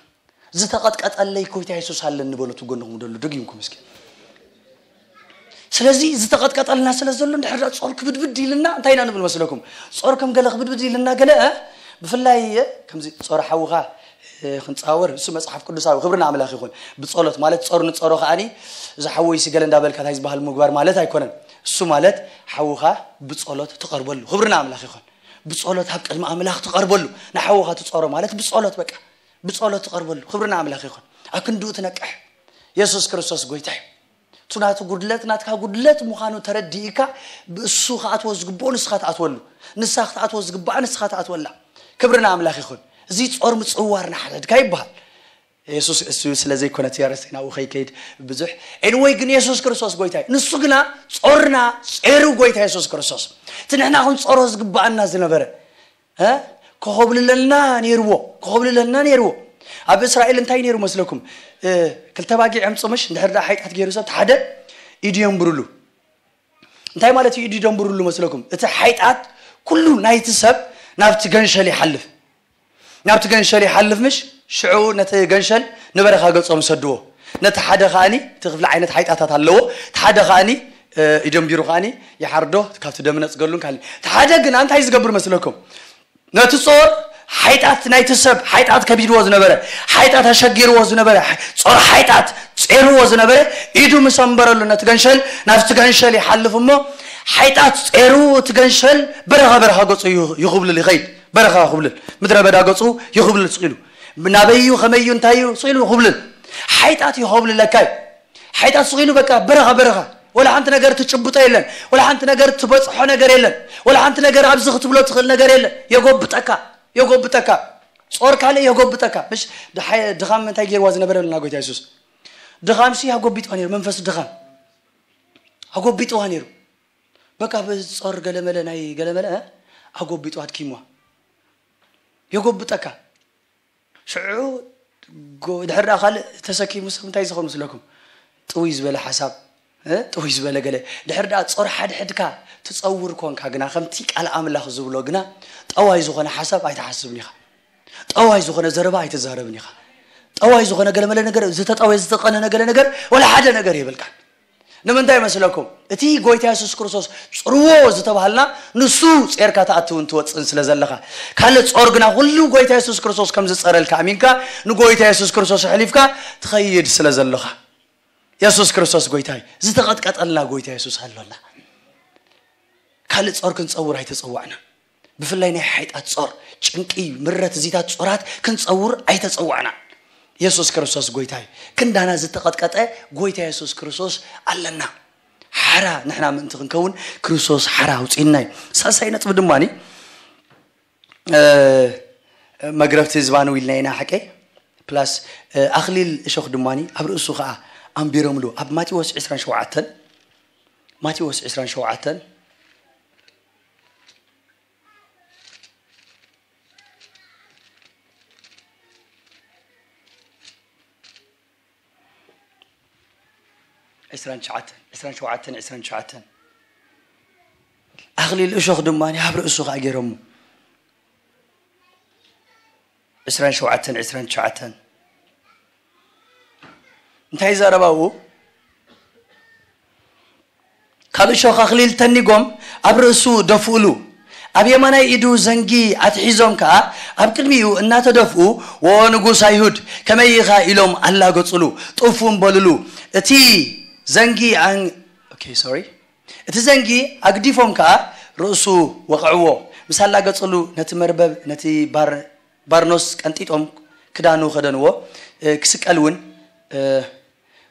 ዝተቐጥቀጠለይ ጎይታ የሱስ ኣለኒ በሉ፣ እቲ ጎንኹም ደሉ፣ ደጊምኩም እስኪ። ስለዚ ዝተቐጥቀጠልና ስለ ዘሎ፣ እንድሕር ደኣ ጾር ክብድብድ ኢልና፣ እንታይ ኢና ንብል መስለኩም? ጾር ከም ገለ ክብድብድ ኢልና ገለ፣ እ፣ ብፍላይ፣ እ፣ ከምዚ ጾር ሓውኻ፣ እ፣ ክንጻወር፣ እሱ መጽሓፍ ቅዱሳዊ፣ ክብሪ ንኣምላኽ ይኹን። ብጸሎት ማለት ጾር ንጸሮ ከኣኒ፣ እዚ ሓወይሲ ገለ እንዳበልካ እንታይ ዝበሃል ምግባር ማለት ኣይኮነን። እሱ ማለት ሓውኻ ብጸሎት ትቐርበሉ። ክብሪ ንኣምላኽ ይኹን። ብጸሎት ኣብ ቅድሚ ኣምላኽ ትቐርበሉ። ንሓውኻ ትጸሮ ማለት ብጸሎት በቃ። ብጸሎት ትቐርበሉ። ክብሪ ንኣምላኽ ይኹን። ኣብ ክንድኡ ትነቅሕ። የሱስ ክርስቶስ ጎይታ እዩ። እቱ ናቱ ጉድለት ናትካ ጉድለት ምዃኑ ተረዲእካ፣ ብእሱ ክኣትዎ ዝግብኦ ንስኻ ትኣትወሉ። ንሳ ክትኣትዎ ዝግብኣ ንስኻ ትኣትወላ። ክብሪ ንኣምላኽ ይኹን። እዚ ጾር ምጽዋር ንሓድሕድካ ይበሃል። የሱስ እሱ ስለ ዘይኮነ እቲ ኣርእስተይ ናብኡ ከይከይድ ብዙሕ። ኤንወይ ግን የሱስ ክርስቶስ ጎይታ እዩ። ንሱ ግና ጾርና ጼሩ ጎይታ የሱስ ክርስቶስ። እቲ ንሕና ክንጾሮ ዝግብኣና ዝነበረ፣ እ? ከኾብልለና ነይርዎ፣ ከኾብልለና ነይርዎ። ኣብ እስራኤል እንታይ ነይሩ መስለኩም? እ፣ ክልተ ባጊዕ የምጽኡ ምሽ፣ እንድሕር ደኣ ሓይጣት ገይሩ ሰብ፣ እቲ ሓደ ኢዱ የንብርሉ። እንታይ ማለት እዩ ኢዱ ደንብርሉ መስለኩም? እቲ ሓይጣት ኩሉ ናይቲ ሰብ ናብቲ ገንሸል ይሓልፍ። ናብቲ ገንሸል ይሓልፍ ምሽ፣ ሽዑ ነቲ ገንሸል ንበረኻ ገጾም ይሰድዎ። ነቲ ሓደ ከኣኒ፣ እቲ ክፍሊ ዓይነት ሓይጣታት ኣለዎ። እቲ ሓደ ከኣኒ፣ እ፣ ኢደንቢሩ ከኣኒ ይሓርዶ፣ ካብቲ ደም ነጽገሉን ካልእ። እቲ ሓደ ግና እንታይ ዝገብር መስለኩም? ነቲ ጾር ሓይጣት ናይቲ ሰብ፣ ሓይጣት ከቢድዎ ዝነበረ፣ ሓይጣት ኣሸጊርዎ ዝነበረ፣ ጾር ሓይጣት ጼርዎ ዝነበረ፣ ኢዱ ምስ ኣንበረሉ ነቲ ገንሸል፣ ናብቲ ገንሸል ይሓልፍ እሞ፣ ሓይጣት ጼሩ እቲ ገንሸል በረኻ በረኻ ገጹ ይኹ-፣ ይኹብልል ይኸይድ። በረኻ ይኹብልል። ምድረ በዳ ገጹ ይኹብልል ስቕ ኢሉ። ናበይ እዩ፣ ከመይ እዩ፣ እንታይ እዩ፣ ስቕ ኢሉ ይኹብልል። ሓይጣት ይኹብልለካ እዩ። ሓይጣት ስቕ ኢሉ በቃ በረኻ በረኻ። ወላ ሓንቲ ነገር ትጭብጦ የለን። ወላ ሓንቲ ነገር ትበጽሖ ነገር የለን። ወላ ሓንቲ ነገር ኣብዚ ክትብሎ ትኽእል ነገር የለን። የጎብጠካ፣ የጎብጠካ። ጾር ካልእ የጎብጠካ። ምሽ ድሓ-፣ ድኻም እንታይ ገይርዋ ዝነበረ ልና ጎይታ የሱስ? ድኻምሲ ኣጎቢጥዋ ነይሩ፣ መንፈስ ድኻም ኣጎቢጥዋ ነይሩ። በቃ ብጾር ገለመለ ናይ ገለመለ፣ እ? ኣጎቢጥዋ ኣድኪምዋ። የጎብጠካ። ሽዑ ጎ-፣ ድሕር ደኣ ካልእ ተሰኪሙ ሰብ እንታይ ዝኸውን ምስለኩም? ጥውይ ዝበለ ሓሳብ፣ እ? ጥውይ ዝበለ ገለ። ድሕር ደኣ ጾር ሓድሕድካ ትጸውር ኮንካ ግና፣ ከምቲ ቃል ኣምላኽ ዝብሎ ግና፣ ጠዋይ ዝኾነ ሓሳብ ኣይትሓስብን ኢኻ። ጠዋይ ዝኾነ ዘረባ ኣይትዛረብን ኢኻ። ጠዋይ ዝኾነ ገለመለ ነገር፣ ዝተጠወየ ዝተቐነነ ገለ ነገር፣ ወላ ሓደ ነገር የብልካን። ንምንታይ መስለኩም? እቲ ጎይታ የሱስ ክርስቶስ ጽርዎ ዝተባሃልና ንሱ ጼርካ ትኣትውን ትወጽእን ስለ ዘለኻ። ካልእ ጾር ግና ኩሉ ጎይታ የሱስ ክርስቶስ ከም ዝጸረልካ ኣሚንካ ንጎይታ የሱስ ክርስቶስ ኣሕሊፍካ ትኸይድ ስለ ዘለኻ። የሱስ ክርስቶስ ጎይታ እዩ። ዝተቐጥቀጠልና ጎይታ የሱስ ኣሎና። ካልእ ጾር ክንጸውር ኣይተጸዋዕና። ብፍላይ ናይ ሓይጣት ጾር፣ ጭንቂ፣ ምረት፣ እዚታት ጾራት ክንጸውር ኣይተጸዋዕና። የሱስ ክርስቶስ ጎይታ እዩ። ክንዳና ዝተቐጥቀጠ ጎይታ የሱስ ክርስቶስ ኣለና። ሓራ ንሕና ምእንቲ ክንከውን ክርስቶስ ሓራ ኣውጺእና እዩ። ሳልሳይ ነጥቢ ድማኒ፣ እ፣ መግረፍቲ ዝባኑ ኢልና ኢና ሓቀይ። ፕላስ፣ እ፣ ኣኽሊል እሾኽ ድማኒ ኣብ ርእሱ ኸኣ ኣንቢሮምሉ። ኣብ ማቴዎስ ዕስራን ሸውዓተን፣ ማቴዎስ ዕስራን ሸውዓተን፣ ዕስራን ትሽዓተን፣ ዕስራን ሸውዓተን፣ ዕስራን ትሽዓተን። ኣኽሊል እሾኽ ድማ ኣብ ርእሱ ኸኣ ገይሮሙ። ዕስራን ሸውዓተን፣ ዕስራን ትሽዓተን። እንታይ ዘረባኡ? ኣብ እሾኽ ኣኽሊል ተኒጎም ኣብ ርእሱ ደፍኡሉ። ኣብ የማናይ ኢዱ ዘንጊ ኣትሒዞም ከኣ ኣብ ቅድሚኡ እናተደፍኡ፣ "ዎ ንጉስ ኣይሁድ፣ ከመይ ኢኻ?" ኢሎም ኣላገጹሉ። ጡፍ እውን በሉሉ። እቲ ዘንጊ ኣን-፣ ኦኬ፣ ሶሪ። እቲ ዘንጊ ኣግዲፎም ከኣ ርእሱ ወቕዕዎ። ምስ ኣላገጹሉ ነቲ መርበብ፣ ነቲ ባር-፣ ባርኖስ ቀንጢጦም ክዳኑ ከደንዎ፣ እ፣ ክስቀል እውን፣ እ፣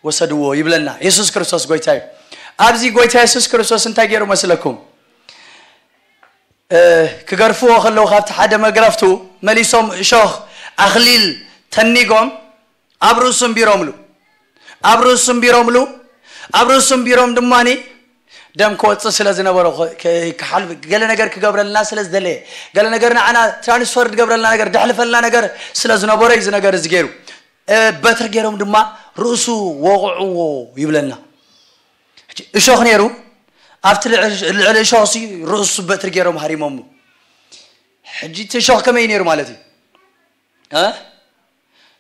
ወሰድዎ ይብለና። የሱስ ክርስቶስ ጎይታ እዩ። ኣብዚ ጎይታ የሱስ ክርስቶስ እንታይ ገይሩ መስለኩም? እ፣ ክገርፍዎ ከለዉ ካብቲ ሓደ መግረፍቱ መሊሶም እሾኽ ኣኽሊል ተኒጎም ኣብ ርእሱ እምቢሮምሉ። ኣብ ርእሱ እምቢሮምሉ። ኣብ ርእሱ እምቢሮም ድማኒ ደም ክወጽእ ስለ ዝነበሮ፣ ከ-፣ ከ-፣ ክሓልፍ፣ ገለ ነገር ክገብረልና ስለ ዝደለየ፣ ገለ ነገር ንዓና ትራንስፈር ዝገብረልና ነገር፣ ደሕልፈልና ነገር ስለ ዝነበሮ እዩ እዚ ነገር እዚ ገይሩ። እ፣ በትሪ ገይሮም ድማ ርእሱ ወቕዕዎ ይብለና። ሕጂ እሾኽ ነይሩ፣ ኣብቲ ልዕሊ፣ ልዕሊ እሾኽሲ ርእሱ በትሪ ገይሮም ሃሪሞሙ። ሕጂ እቲ እሾኽ ከመይ ነይሩ ማለት እዩ? እ?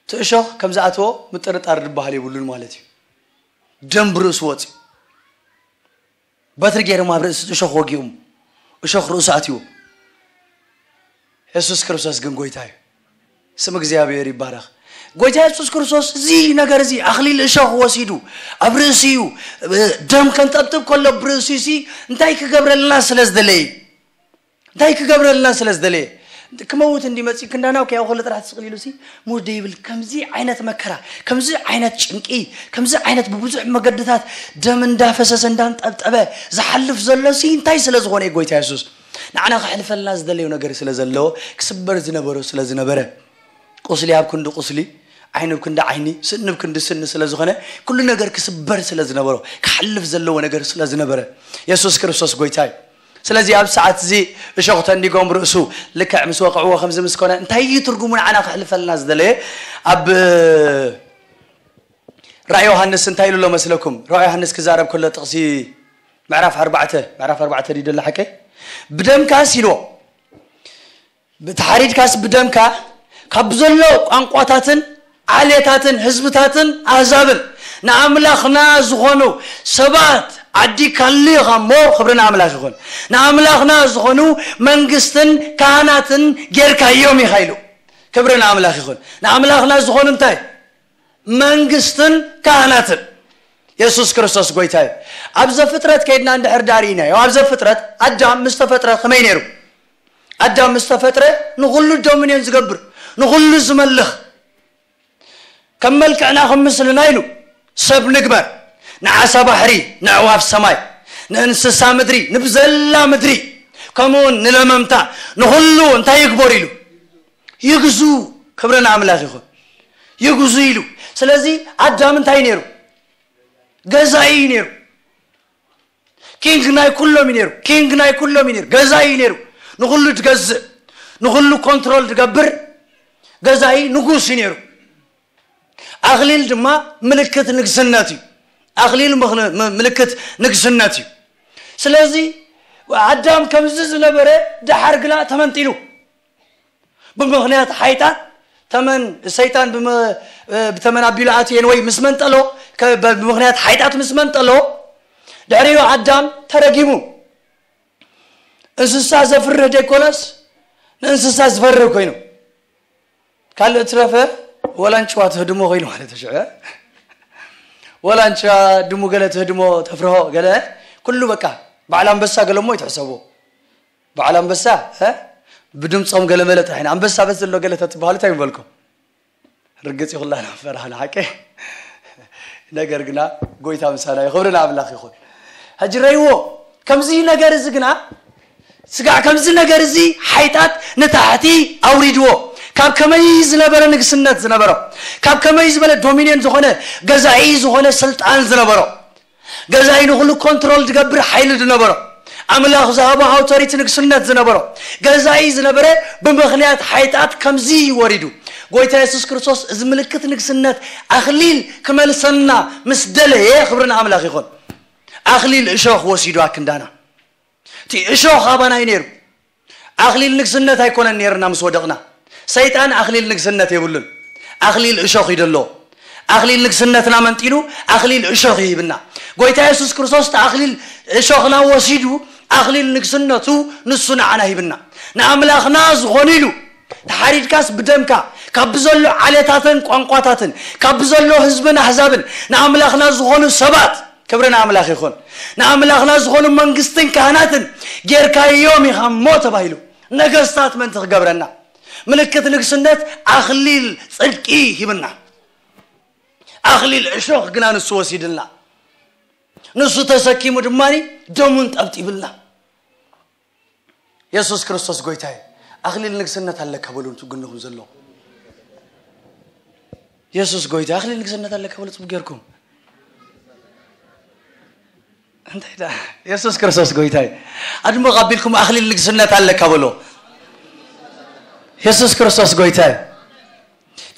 እቲ እሾኽ ከም ዝኣተዎ ምጥርጣር ዝበሃል የብሉን ማለት እዩ። ደም ብርእሱ ወፅዩ። በትሪ ገይሮም ኣብ ርእሲ እሾኽ ወጊኦም። እሾኽ ርእሱ ኣትይዎ። የሱስ ክርስቶስ ግን ጎይታ እዩ። ስም እግዚኣብሔር ይባረኽ። ጎይታ የሱስ ክርስቶስ እዚ ነገር እዚ ኣኽሊል እሾኽ ወሲዱ ኣብ ርእሲ እዩ። ደም ከንጠብጥብ ከሎ ብርእሲ ሲ እንታይ ክገብረልና ስለ ዝደለየ እዩ? እንታይ ክገብረልና ስለ ዝደለየ? ክመውት እንዲ መጺ ክንዳናው ከያው ከሎ ጥራሕ ትስቕል ኢሉ ሲ ሙድ ይብል። ከምዚ ዓይነት መከራ፣ ከምዚ ዓይነት ጭንቂ፣ ከምዚ ዓይነት ብብዙሕ መገድታት ደም እንዳፈሰሰ እንዳንጠብጠበ ዝሓልፍ ዘሎ ሲ እንታይ ስለ ዝኾነ እዩ? ጎይታ የሱስ ንዓና ከሕልፈልና ዝደለዮ ነገር ስለ ዘለዎ፣ ክስበር ዝነበሮ ስለ ዝነበረ፣ ቁስሊ ኣብ ክንዲ ቁስሊ፣ ዓይኒ ኣብ ክንዲ ዓይኒ፣ ስኒ ኣብ ክንዲ ስኒ ስለ ዝኾነ፣ ኩሉ ነገር ክስበር ስለ ዝነበሮ፣ ክሓልፍ ዘለዎ ነገር ስለ ዝነበረ፣ የሱስ ክርስቶስ ጎይታ እዩ። ስለዚ ኣብ ሰዓት እዚ እሾኽ ተንዲጎም ርእሱ ልክዕ ምስ ወቕዕዎ ከምዚ ምስ ኮነ፣ እንታይ እዩ ትርጉሙ ንዓና ከሕልፈልና ዝደለየ? ኣብ ራእይ ዮሃንስ እንታይ ኢሉ ኣሎ መስለኩም? ራእይ ዮሃንስ ክዛረብ ከሎ ጥቕሲ ምዕራፍ ኣርባዕተ፣ ምዕራፍ ኣርባዕተ ድዩ ዘሎ ሓቀይ? ብደምካስ ኢልዎ። ብተሓሪድካስ ብደምካ ካብ ዘሎ ቋንቋታትን ዓሌታትን ህዝብታትን ኣህዛብን ንኣምላኽና ዝኾኑ ሰባት ዓዲካሉ ኢኻ እሞ፣ ክብሪ ንኣምላኽ ይኹን። ንኣምላኽና ዝኾኑ መንግስትን ካህናትን ጌርካዮም ኢኻ ኢሉ። ክብሪ ንኣምላኽ ይኹን። ንኣምላኽና ዝኾኑ እንታይ? መንግስትን ካህናትን። የሱስ ክርስቶስ ጎይታ እዩ። ኣብ ዘፍጥረት ከይድና እንድሕር ዳርኢናዮ፣ ኣብ ዘፍጥረት ኣዳም ምስ ተፈጥረ ከመይ ነይሩ? ኣዳም ምስ ተፈጥረ ንኹሉ ዶሚንዮን ዝገብር፣ ንኹሉ ዝመልኽ፣ ከም መልክዕና ከም ምስልና ኢሉ ሰብ ንግበር፣ ንዓሳ ባሕሪ፣ ንዕዋፍ ሰማይ፣ ንእንስሳ ምድሪ፣ ንብዘላ ምድሪ፣ ከምኡውን ንለመምታ፣ ንኹሉ እንታይ ይግበር ኢሉ? ይግዙ። ክብሪ ንኣምላኽ ይኹን። ይግዙ ኢሉ። ስለዚ ኣዳም እንታይ ነይሩ? ገዛኢ እዩ ነይሩ። ኪንግ ናይ ኩሎም እዩ ነይሩ። ኪንግ ናይ ኩሎም እዩ ነይሩ። ገዛኢ እዩ ነይሩ። ንኹሉ ትገዝእ፣ ንኹሉ ኮንትሮል ትገብር ገዛኢ ንጉስ እዩ ነይሩ። ኣኽሊል ድማ ምልክት ንግስነት እዩ። ኣኽሊል ምኽን-፣ ም-፣ ምልክት ንግስነት እዩ። ስለዚ ኣዳም ከምዚ ዝነበረ ደሓር ግና ተመንጢሉ። ብምኽንያት ሓይጣት ተመን፣ ሰይጣን ብመ-፣ ብተመን ኣቢሉ ኣትየን ወይ ምስ መንጠሎ፣ ከ-፣ በ-፣ ብምኽንያት ሓይጣት ምስ መንጠሎ፣ ድሕሪኡ ኣዳም ተረጊሙ። እንስሳ ዘፍርህ ዘይኮነስ ንእንስሳ ዝፈርህ ኮይኑ። ካልእ ትረፈ ወላ ኣንጭዋ ትህድሞ ኮይኑ ማለት እዩ። ሽዑ ወላ ኣንጭዋ ድሙ ገለ ትህድሞ ተፍርሆ ገለ ኩሉ በቃ በዓል ኣንበሳ ገለ እሞ ይትሕሰቦ። በዓል ኣንበሳ፣ እ? ብድምፆም ገለ መለ ጥራሕ ኢና። ኣንበሳ በስ ዘሎ ገለ ተትበሃሉ እንታይ ምበልኩም? ርግፅ ይኹላ ፈራህና ሓቂ። ነገር ግና ጎይታ ምሳና እዩ። ክብሪ ንኣምላኽ ይኹን። ሕጂ ረይዎ፣ ከምዚ ነገር እዚ ግና፣ ስጋዕ ከምዚ ነገር እዚ ሓይጣት ንታሕቲ ኣውሪድዎ። ካብ ከመይ ዝነበረ ንግስነት ዝነበሮ፣ ካብ ከመይ ዝበለ ዶሚንዮን ዝኾነ፣ ገዛኢ ዝኾነ ስልጣን ዝነበሮ፣ ገዛኢ ንኹሉ ኮንትሮል ዝገብር ሓይሊ ዝነበሮ፣ ኣምላኽ ዝሃቦ ኣውቶሪቲ ንግስነት ዝነበሮ፣ ገዛኢ ዝነበረ፣ ብምኽንያት ሓይጣት ከምዚ እዩ ወሪዱ። ጎይታ የሱስ ክርስቶስ እዚ ምልክት ንግስነት ኣኽሊል ክመልሰና ምስ ደለየ፣ ክብሪ ንኣምላኽ ይኹን። ኣኽሊል እሾኽ ወሲዱ ኣክንዳና። እቲ እሾኽ ኣባና እዩ ነይሩ። ኣኽሊል ንግስነት ኣይኮነን ነይርና ምስ ወደቕና። ሰይጣን ኣኽሊል ንግስነት የብሉን። ኣኽሊል እሾኽ እዩ ደሎ። ኣኽሊል ንግስነትና መንጢሉ ኣኽሊል እሾኽ ይሂብና። ጎይታ የሱስ ክርስቶስ እቲ ኣኽሊል እሾኽና ወሲዱ ኣኽሊል ንግስነቱ ንሱ ንዓና ሂብና። ንኣምላኽና ዝኾኑ ኢሉ፣ ተሓሪድካስ ብደምካ፣ ካብ ብዘሎ ዓሌታትን ቋንቋታትን፣ ካብ ብዘሎ ህዝብን ኣህዛብን ንኣምላኽና ዝኾኑ ሰባት፣ ክብሪ ንኣምላኽ ይኹን፣ ንኣምላኽና ዝኾኑ መንግስትን ካህናትን ጌርካዮም ኢኻ እሞ ተባሂሉ። ነገስታት ምእንቲ ክገብረና፣ ምልክት ንግስነት ኣኽሊል ጽድቂ ሂብና። ኣኽሊል እሾኽ ግና ንሱ ወሲድልና። ንሱ ተሰኪሙ ድማ ደሙን ጠብጢብልና። የሱስ ክርስቶስ ጎይታ እዩ። ኣኽሊል ንግስነት ኣለካ በሉ፣ እቲ ጎንኹም ዘሎ። የሱስ ጎይታ፣ ኣኽሊል ንግስነት ኣለካ በሉ፣ ጽቡቅ ጌርኩም። እንታይ ደኣ? የሱስ ክርስቶስ ጎይታ እዩ። ኣድምቕ ኣቢልኩም ኣኽሊል ንግስነት ኣለካ በሉ። የሱስ ክርስቶስ ጎይታ እዩ።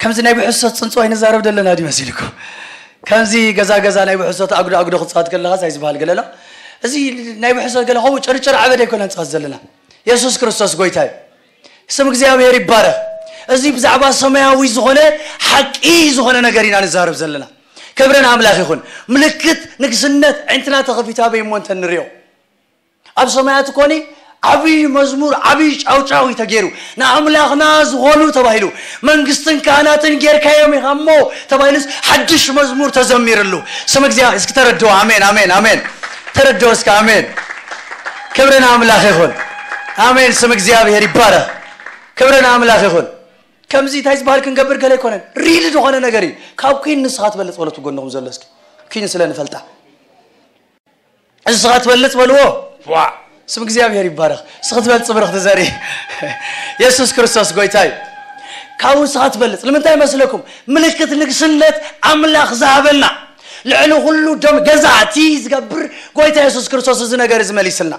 ከምዚ ናይ ብሕሶት ጽንጽዋይ ንዛረብ ዘለና ድዩ መሲልኩም? ከምዚ ገዛ ገዛ ናይ ብሕሶት ኣጉዶ ኣጉዶ ክትጻወት ከለኻስ ኣይዝበሃል ገለ ኣሎ። እዚ ናይ ብሕሶት ገለ ከምኡ ጭርጭር ዓበደ ኣይኮነን ንጻወት ዘለና። የሱስ ክርስቶስ ጎይታ እዩ። ስም እግዚኣብሔር ይባረኽ። እዚ ብዛዕባ ሰማያዊ ዝኾነ ሓቂ ዝኾነ ነገር ኢና ንዛረብ ዘለና። ክብሪ ንኣምላኽ ይኹን። ምልክት ንግስነት ዕንትና ተኸፊታ በይ እሞ እንተ ንሪኦ። ኣብ ሰማያት ኮኒ ዓብይ መዝሙር፣ ዓብይ ጫውጫው እዩ ተገይሩ። ንኣምላኽና ዝኾኑ ተባሂሉ፣ መንግስትን ካህናትን ጌርካዮም ኢኻ እሞ ተባሂሉስ ሓድሽ መዝሙር ተዘሚርሉ። ስም እግዚኣብሔር እስኪ ተረድኦ። ኣሜን፣ ኣሜን፣ ኣሜን። ተረድኦ እስኪ። ኣሜን። ክብሪ ንኣምላኽ ይኹን። ኣሜን። ስም እግዚኣብሔር ይባረኽ። ክብሪ ንኣምላኽ ይኹን። ከምዚ እንታይ ዝበሃል ክንገብር ገለ ኣይኮነን። ሪሊ ዝኾነ ነገር እዩ። ካብ ኩን ንስኻ ትበልጽ በለቱ ጎንኹም ዘሎ እስኪ። ኩን ስለ ንፈልጣ። ንስኻ ትበልጽ በልዎ። ዋ፣ ስም እግዚኣብሔር ይባረኽ። ንስኻ ትበልጽ ብርኽቲ ዘርኢ። የሱስ ክርስቶስ ጎይታ እዩ። ካብኡ ንስኻ ትበልጽ። ንምንታይ መስለኩም? ምልክት ንግስነት ኣምላኽ ዝሃበና። ልዕሊ ኩሉ ደም ገዛእቲ ዝገብር ጎይታ የሱስ ክርስቶስ እዚ ነገር እዚ መሊስልና።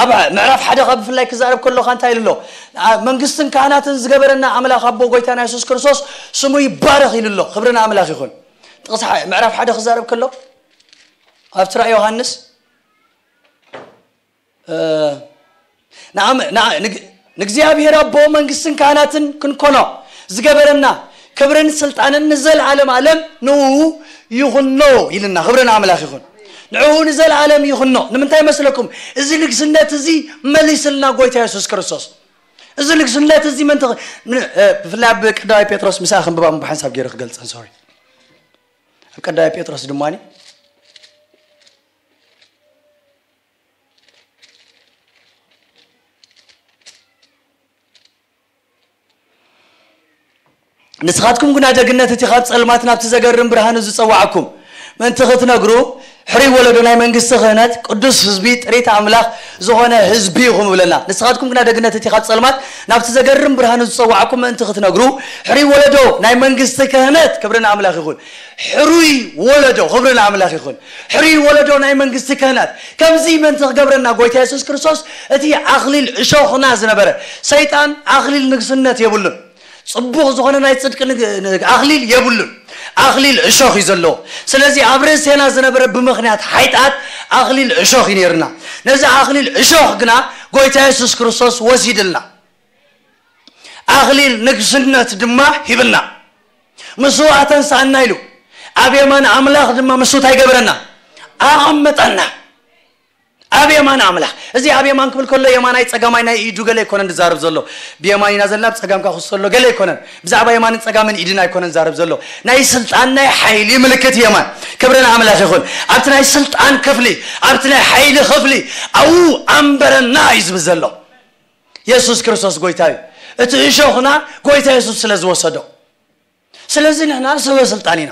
ኣብ ምዕራፍ ሓደ ካብ ብፍላይ ክዛረብ ከለኻ እንታይ ኢሉ ኣሎ? ኣ-፣ መንግስትን ካህናትን ዝገበረና ኣምላኽ ኣቦ ጎይታና የሱስ ክርስቶስ ስሙ ይባረኽ ኢሉ ኣሎ። ክብሪ ንኣምላኽ ይኹን። ጥቕሲ ሓ-፣ ምዕራፍ ሓደ ክዛረብ ከሎ ኣብቲ ራእይ ዮሃንስ፣ እ፣ ንኣም-፣ ንኣ-፣ ንግ-፣ ንእግዚኣብሔር ኣቦ መንግስትን ካህናትን ክንኮኖ ዝገበረና ክብርን ስልጣንን ንዘለዓለም ዓለም ንኡ ይኹኖ ኢልና። ክብሪ ንኣምላኽ ይኹን። ንዕኡ ንዘለዓለም ይኹኖ። ንምንታይ መስለኩም? እዚ ንግስነት እዚ መሊስልና ጎይታ የሱስ ክርስቶስ። እዚ ንግስነት እዚ መን ተኸ-፣ ን-፣ እ፣ ብፍላይ ኣብ ቀዳማይ ጴጥሮስ ምሳኻ ክንብባ እሞ ብሓንሳብ ገይረ ክገልጸን፣ ሶሪ። ኣብ ቀዳማይ ጴጥሮስ ድማኒ ንስኻትኩም ግና ደግነት እቲ ካብ ጸልማት ናብቲ ዘገርም ብርሃኑ ዝጸዋዕኩም ምእንቲ ክትነግሩ፣ ሕሩይ ወለዶ ናይ መንግስቲ ክህነት፣ ቅዱስ ህዝቢ፣ ጥሪት ኣምላኽ ዝኾነ ህዝቢ ኢኹም ይብለና። ንስኻትኩም ግና ደግነት እቲ ካብ ጸልማት ናብቲ ዘገርም ብርሃኑ ዝጸዋዕኩም ምእንቲ ክትነግሩ፣ ሕሩይ ወለዶ ናይ መንግስቲ ክህነት፣ ክብሪ ንኣምላኽ ይኹን። ሕሩይ ወለዶ፣ ክብሪ ንኣምላኽ ይኹን። ሕሩይ ወለዶ ናይ መንግስቲ ክህነት። ከምዚ ምእንቲ ክገብረና ጎይታ የሱስ ክርስቶስ እቲ ኣኽሊል እሾኽና ዝነበረ፣ ሰይጣን ኣኽሊል ንግስነት የብሉን። ጽቡቕ ዝኾነ ናይ ጽድቂ ንግ-፣ ንግ-፣ ኣኽሊል የብሉን። ኣኽሊል እሾኽ እዩ ዘለዎ። ስለዚ ኣብ ርእሴና ዝነበረ ብምኽንያት ሓይጣት ኣኽሊል እሾኽ እዩ ነይርና። ነዚ ኣኽሊል እሾኽ ግና ጎይታ የሱስ ክርስቶስ ወሲድልና። ኣኽሊል ንግስነት ድማ ሂብና። ምስኡ ኣተንሳእና ኢሉ። ኣብ የማን ኣምላኽ ድማ ምስኡ እንታይ ገበረና? ኣቐመጠና። ኣብ የማን ኣምላኽ። እዚ ኣብ የማን ክብል ከሎ የማናይ ጸጋማይ ናይ ኢዱ ገለ ኣይኮነን ዝዛረብ ዘሎ። ብየማን ኢና ዘለና፣ ብጸጋምካ ክሱ ዘሎ ገለ ኣይኮነን። ብዛዕባ የማንን ጸጋምን ኢድን ኣይኮነን ዝዛረብ ዘሎ። ናይ ስልጣን ናይ ሓይሊ ምልክት የማን። ክብሪ ንኣምላኽ ይኹን። ኣብቲ ናይ ስልጣን ክፍሊ፣ ኣብቲ ናይ ሓይሊ ክፍሊ ኣብኡ ኣንበረና እዩ ዝብል ዘሎ። የሱስ ክርስቶስ ጎይታ እዩ። እቲ እሾኽና ጎይታ የሱስ ስለ ዝወሰዶ። ስለዚ ንሕና ሰበ ስልጣን ኢና።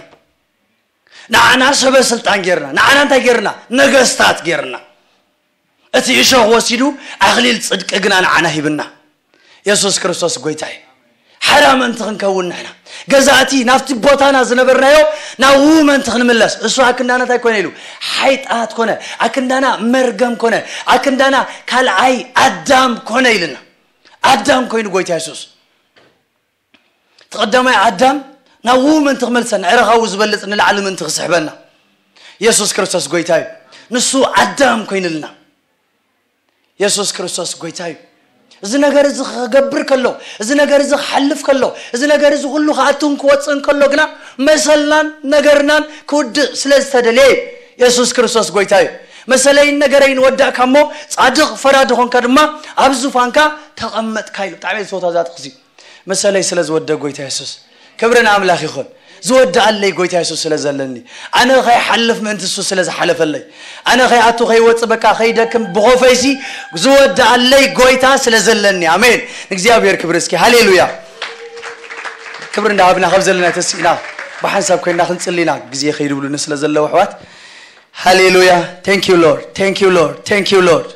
ንዓና ሰበ ስልጣን ጌርና፣ ንዓና እንታይ ጌርና? ነገስታት ጌርና። እቲ እሾኽ ወሲዱ ኣኽሊል ጽድቂ ግና ንዓና ሂብና። የሱስ ክርስቶስ ጎይታ እዩ። ሓራ ምእንቲ ክንከውን ንሕና ገዛእቲ ናብቲ ቦታና ዝነበርናዮ ናብኡ ምእንቲ ክንምለስ። እሱ ኣክንዳና እንታይ ኮነ ኢሉ? ሓይጣት ኮነ። ኣክንዳና መርገም ኮነ። ኣክንዳና ካልኣይ ኣዳም ኮነ ኢልና። ኣዳም ኮይኑ ጎይታ የሱስ። እቲ ቀዳማይ ኣዳም ናብኡ ምእንቲ ክመልሰና፣ ዕረኻዊ ዝበልጽ ንላዕሊ ምእንቲ ክስሕበና። የሱስ ክርስቶስ ጎይታ እዩ። ንሱ ኣዳም ኮይንልና። የሱስ ክርስቶስ ጎይታ እዩ። እዚ ነገር እዚ ክገብር ከሎ፣ እዚ ነገር እዚ ክሓልፍ ከሎ፣ እዚ ነገር እዚ ኩሉ ክኣቱን ክወፅእን ከሎ ግና መሰልናን ነገርናን ክውድእ ስለ ዝተደልየ እዩ። የሱስ ክርስቶስ ጎይታ እዩ። መሰለይን ነገረይን ወዳእካ እሞ፣ ጻድቕ ፈራዲ ኾንካ ድማ ኣብ ዙፋንካ ተቐመጥካ ኢሉ። ብጣዕሚ እየ ዝፈትዋ እዛ ጥቕሲ። መሰለይ ስለ ዝወደ ጎይታ የሱስ፣ ክብሪ ንኣምላኽ ይኹን። ዝወድኣለይ ጎይታ የሱስ ስለ ዘለኒ፣ ኣነ ኸይሓልፍ ምእንቲ እሱ ስለ ዝሓለፈለይ፣ ኣነ ኸይኣቱ ኸይወጽእ፣ በቃ ኸይደክም ብኾፈይሲ ዝወድኣለይ ጎይታ ስለ ዘለኒ። ኣሜን። ንእግዚኣብሔር ክብሪ እስኪ። ሃሌሉያ። ክብሪ እንዳሃብና ካብ ዘለና ተሲእና ብሓንሳብ ኮይና ክንጽሊ ኢና፣ ግዜ ከይድብሉኒ ስለ ዘለዉ ኣሕዋት። ሃሌሉያ። Thank you Lord, thank you Lord, thank you Lord.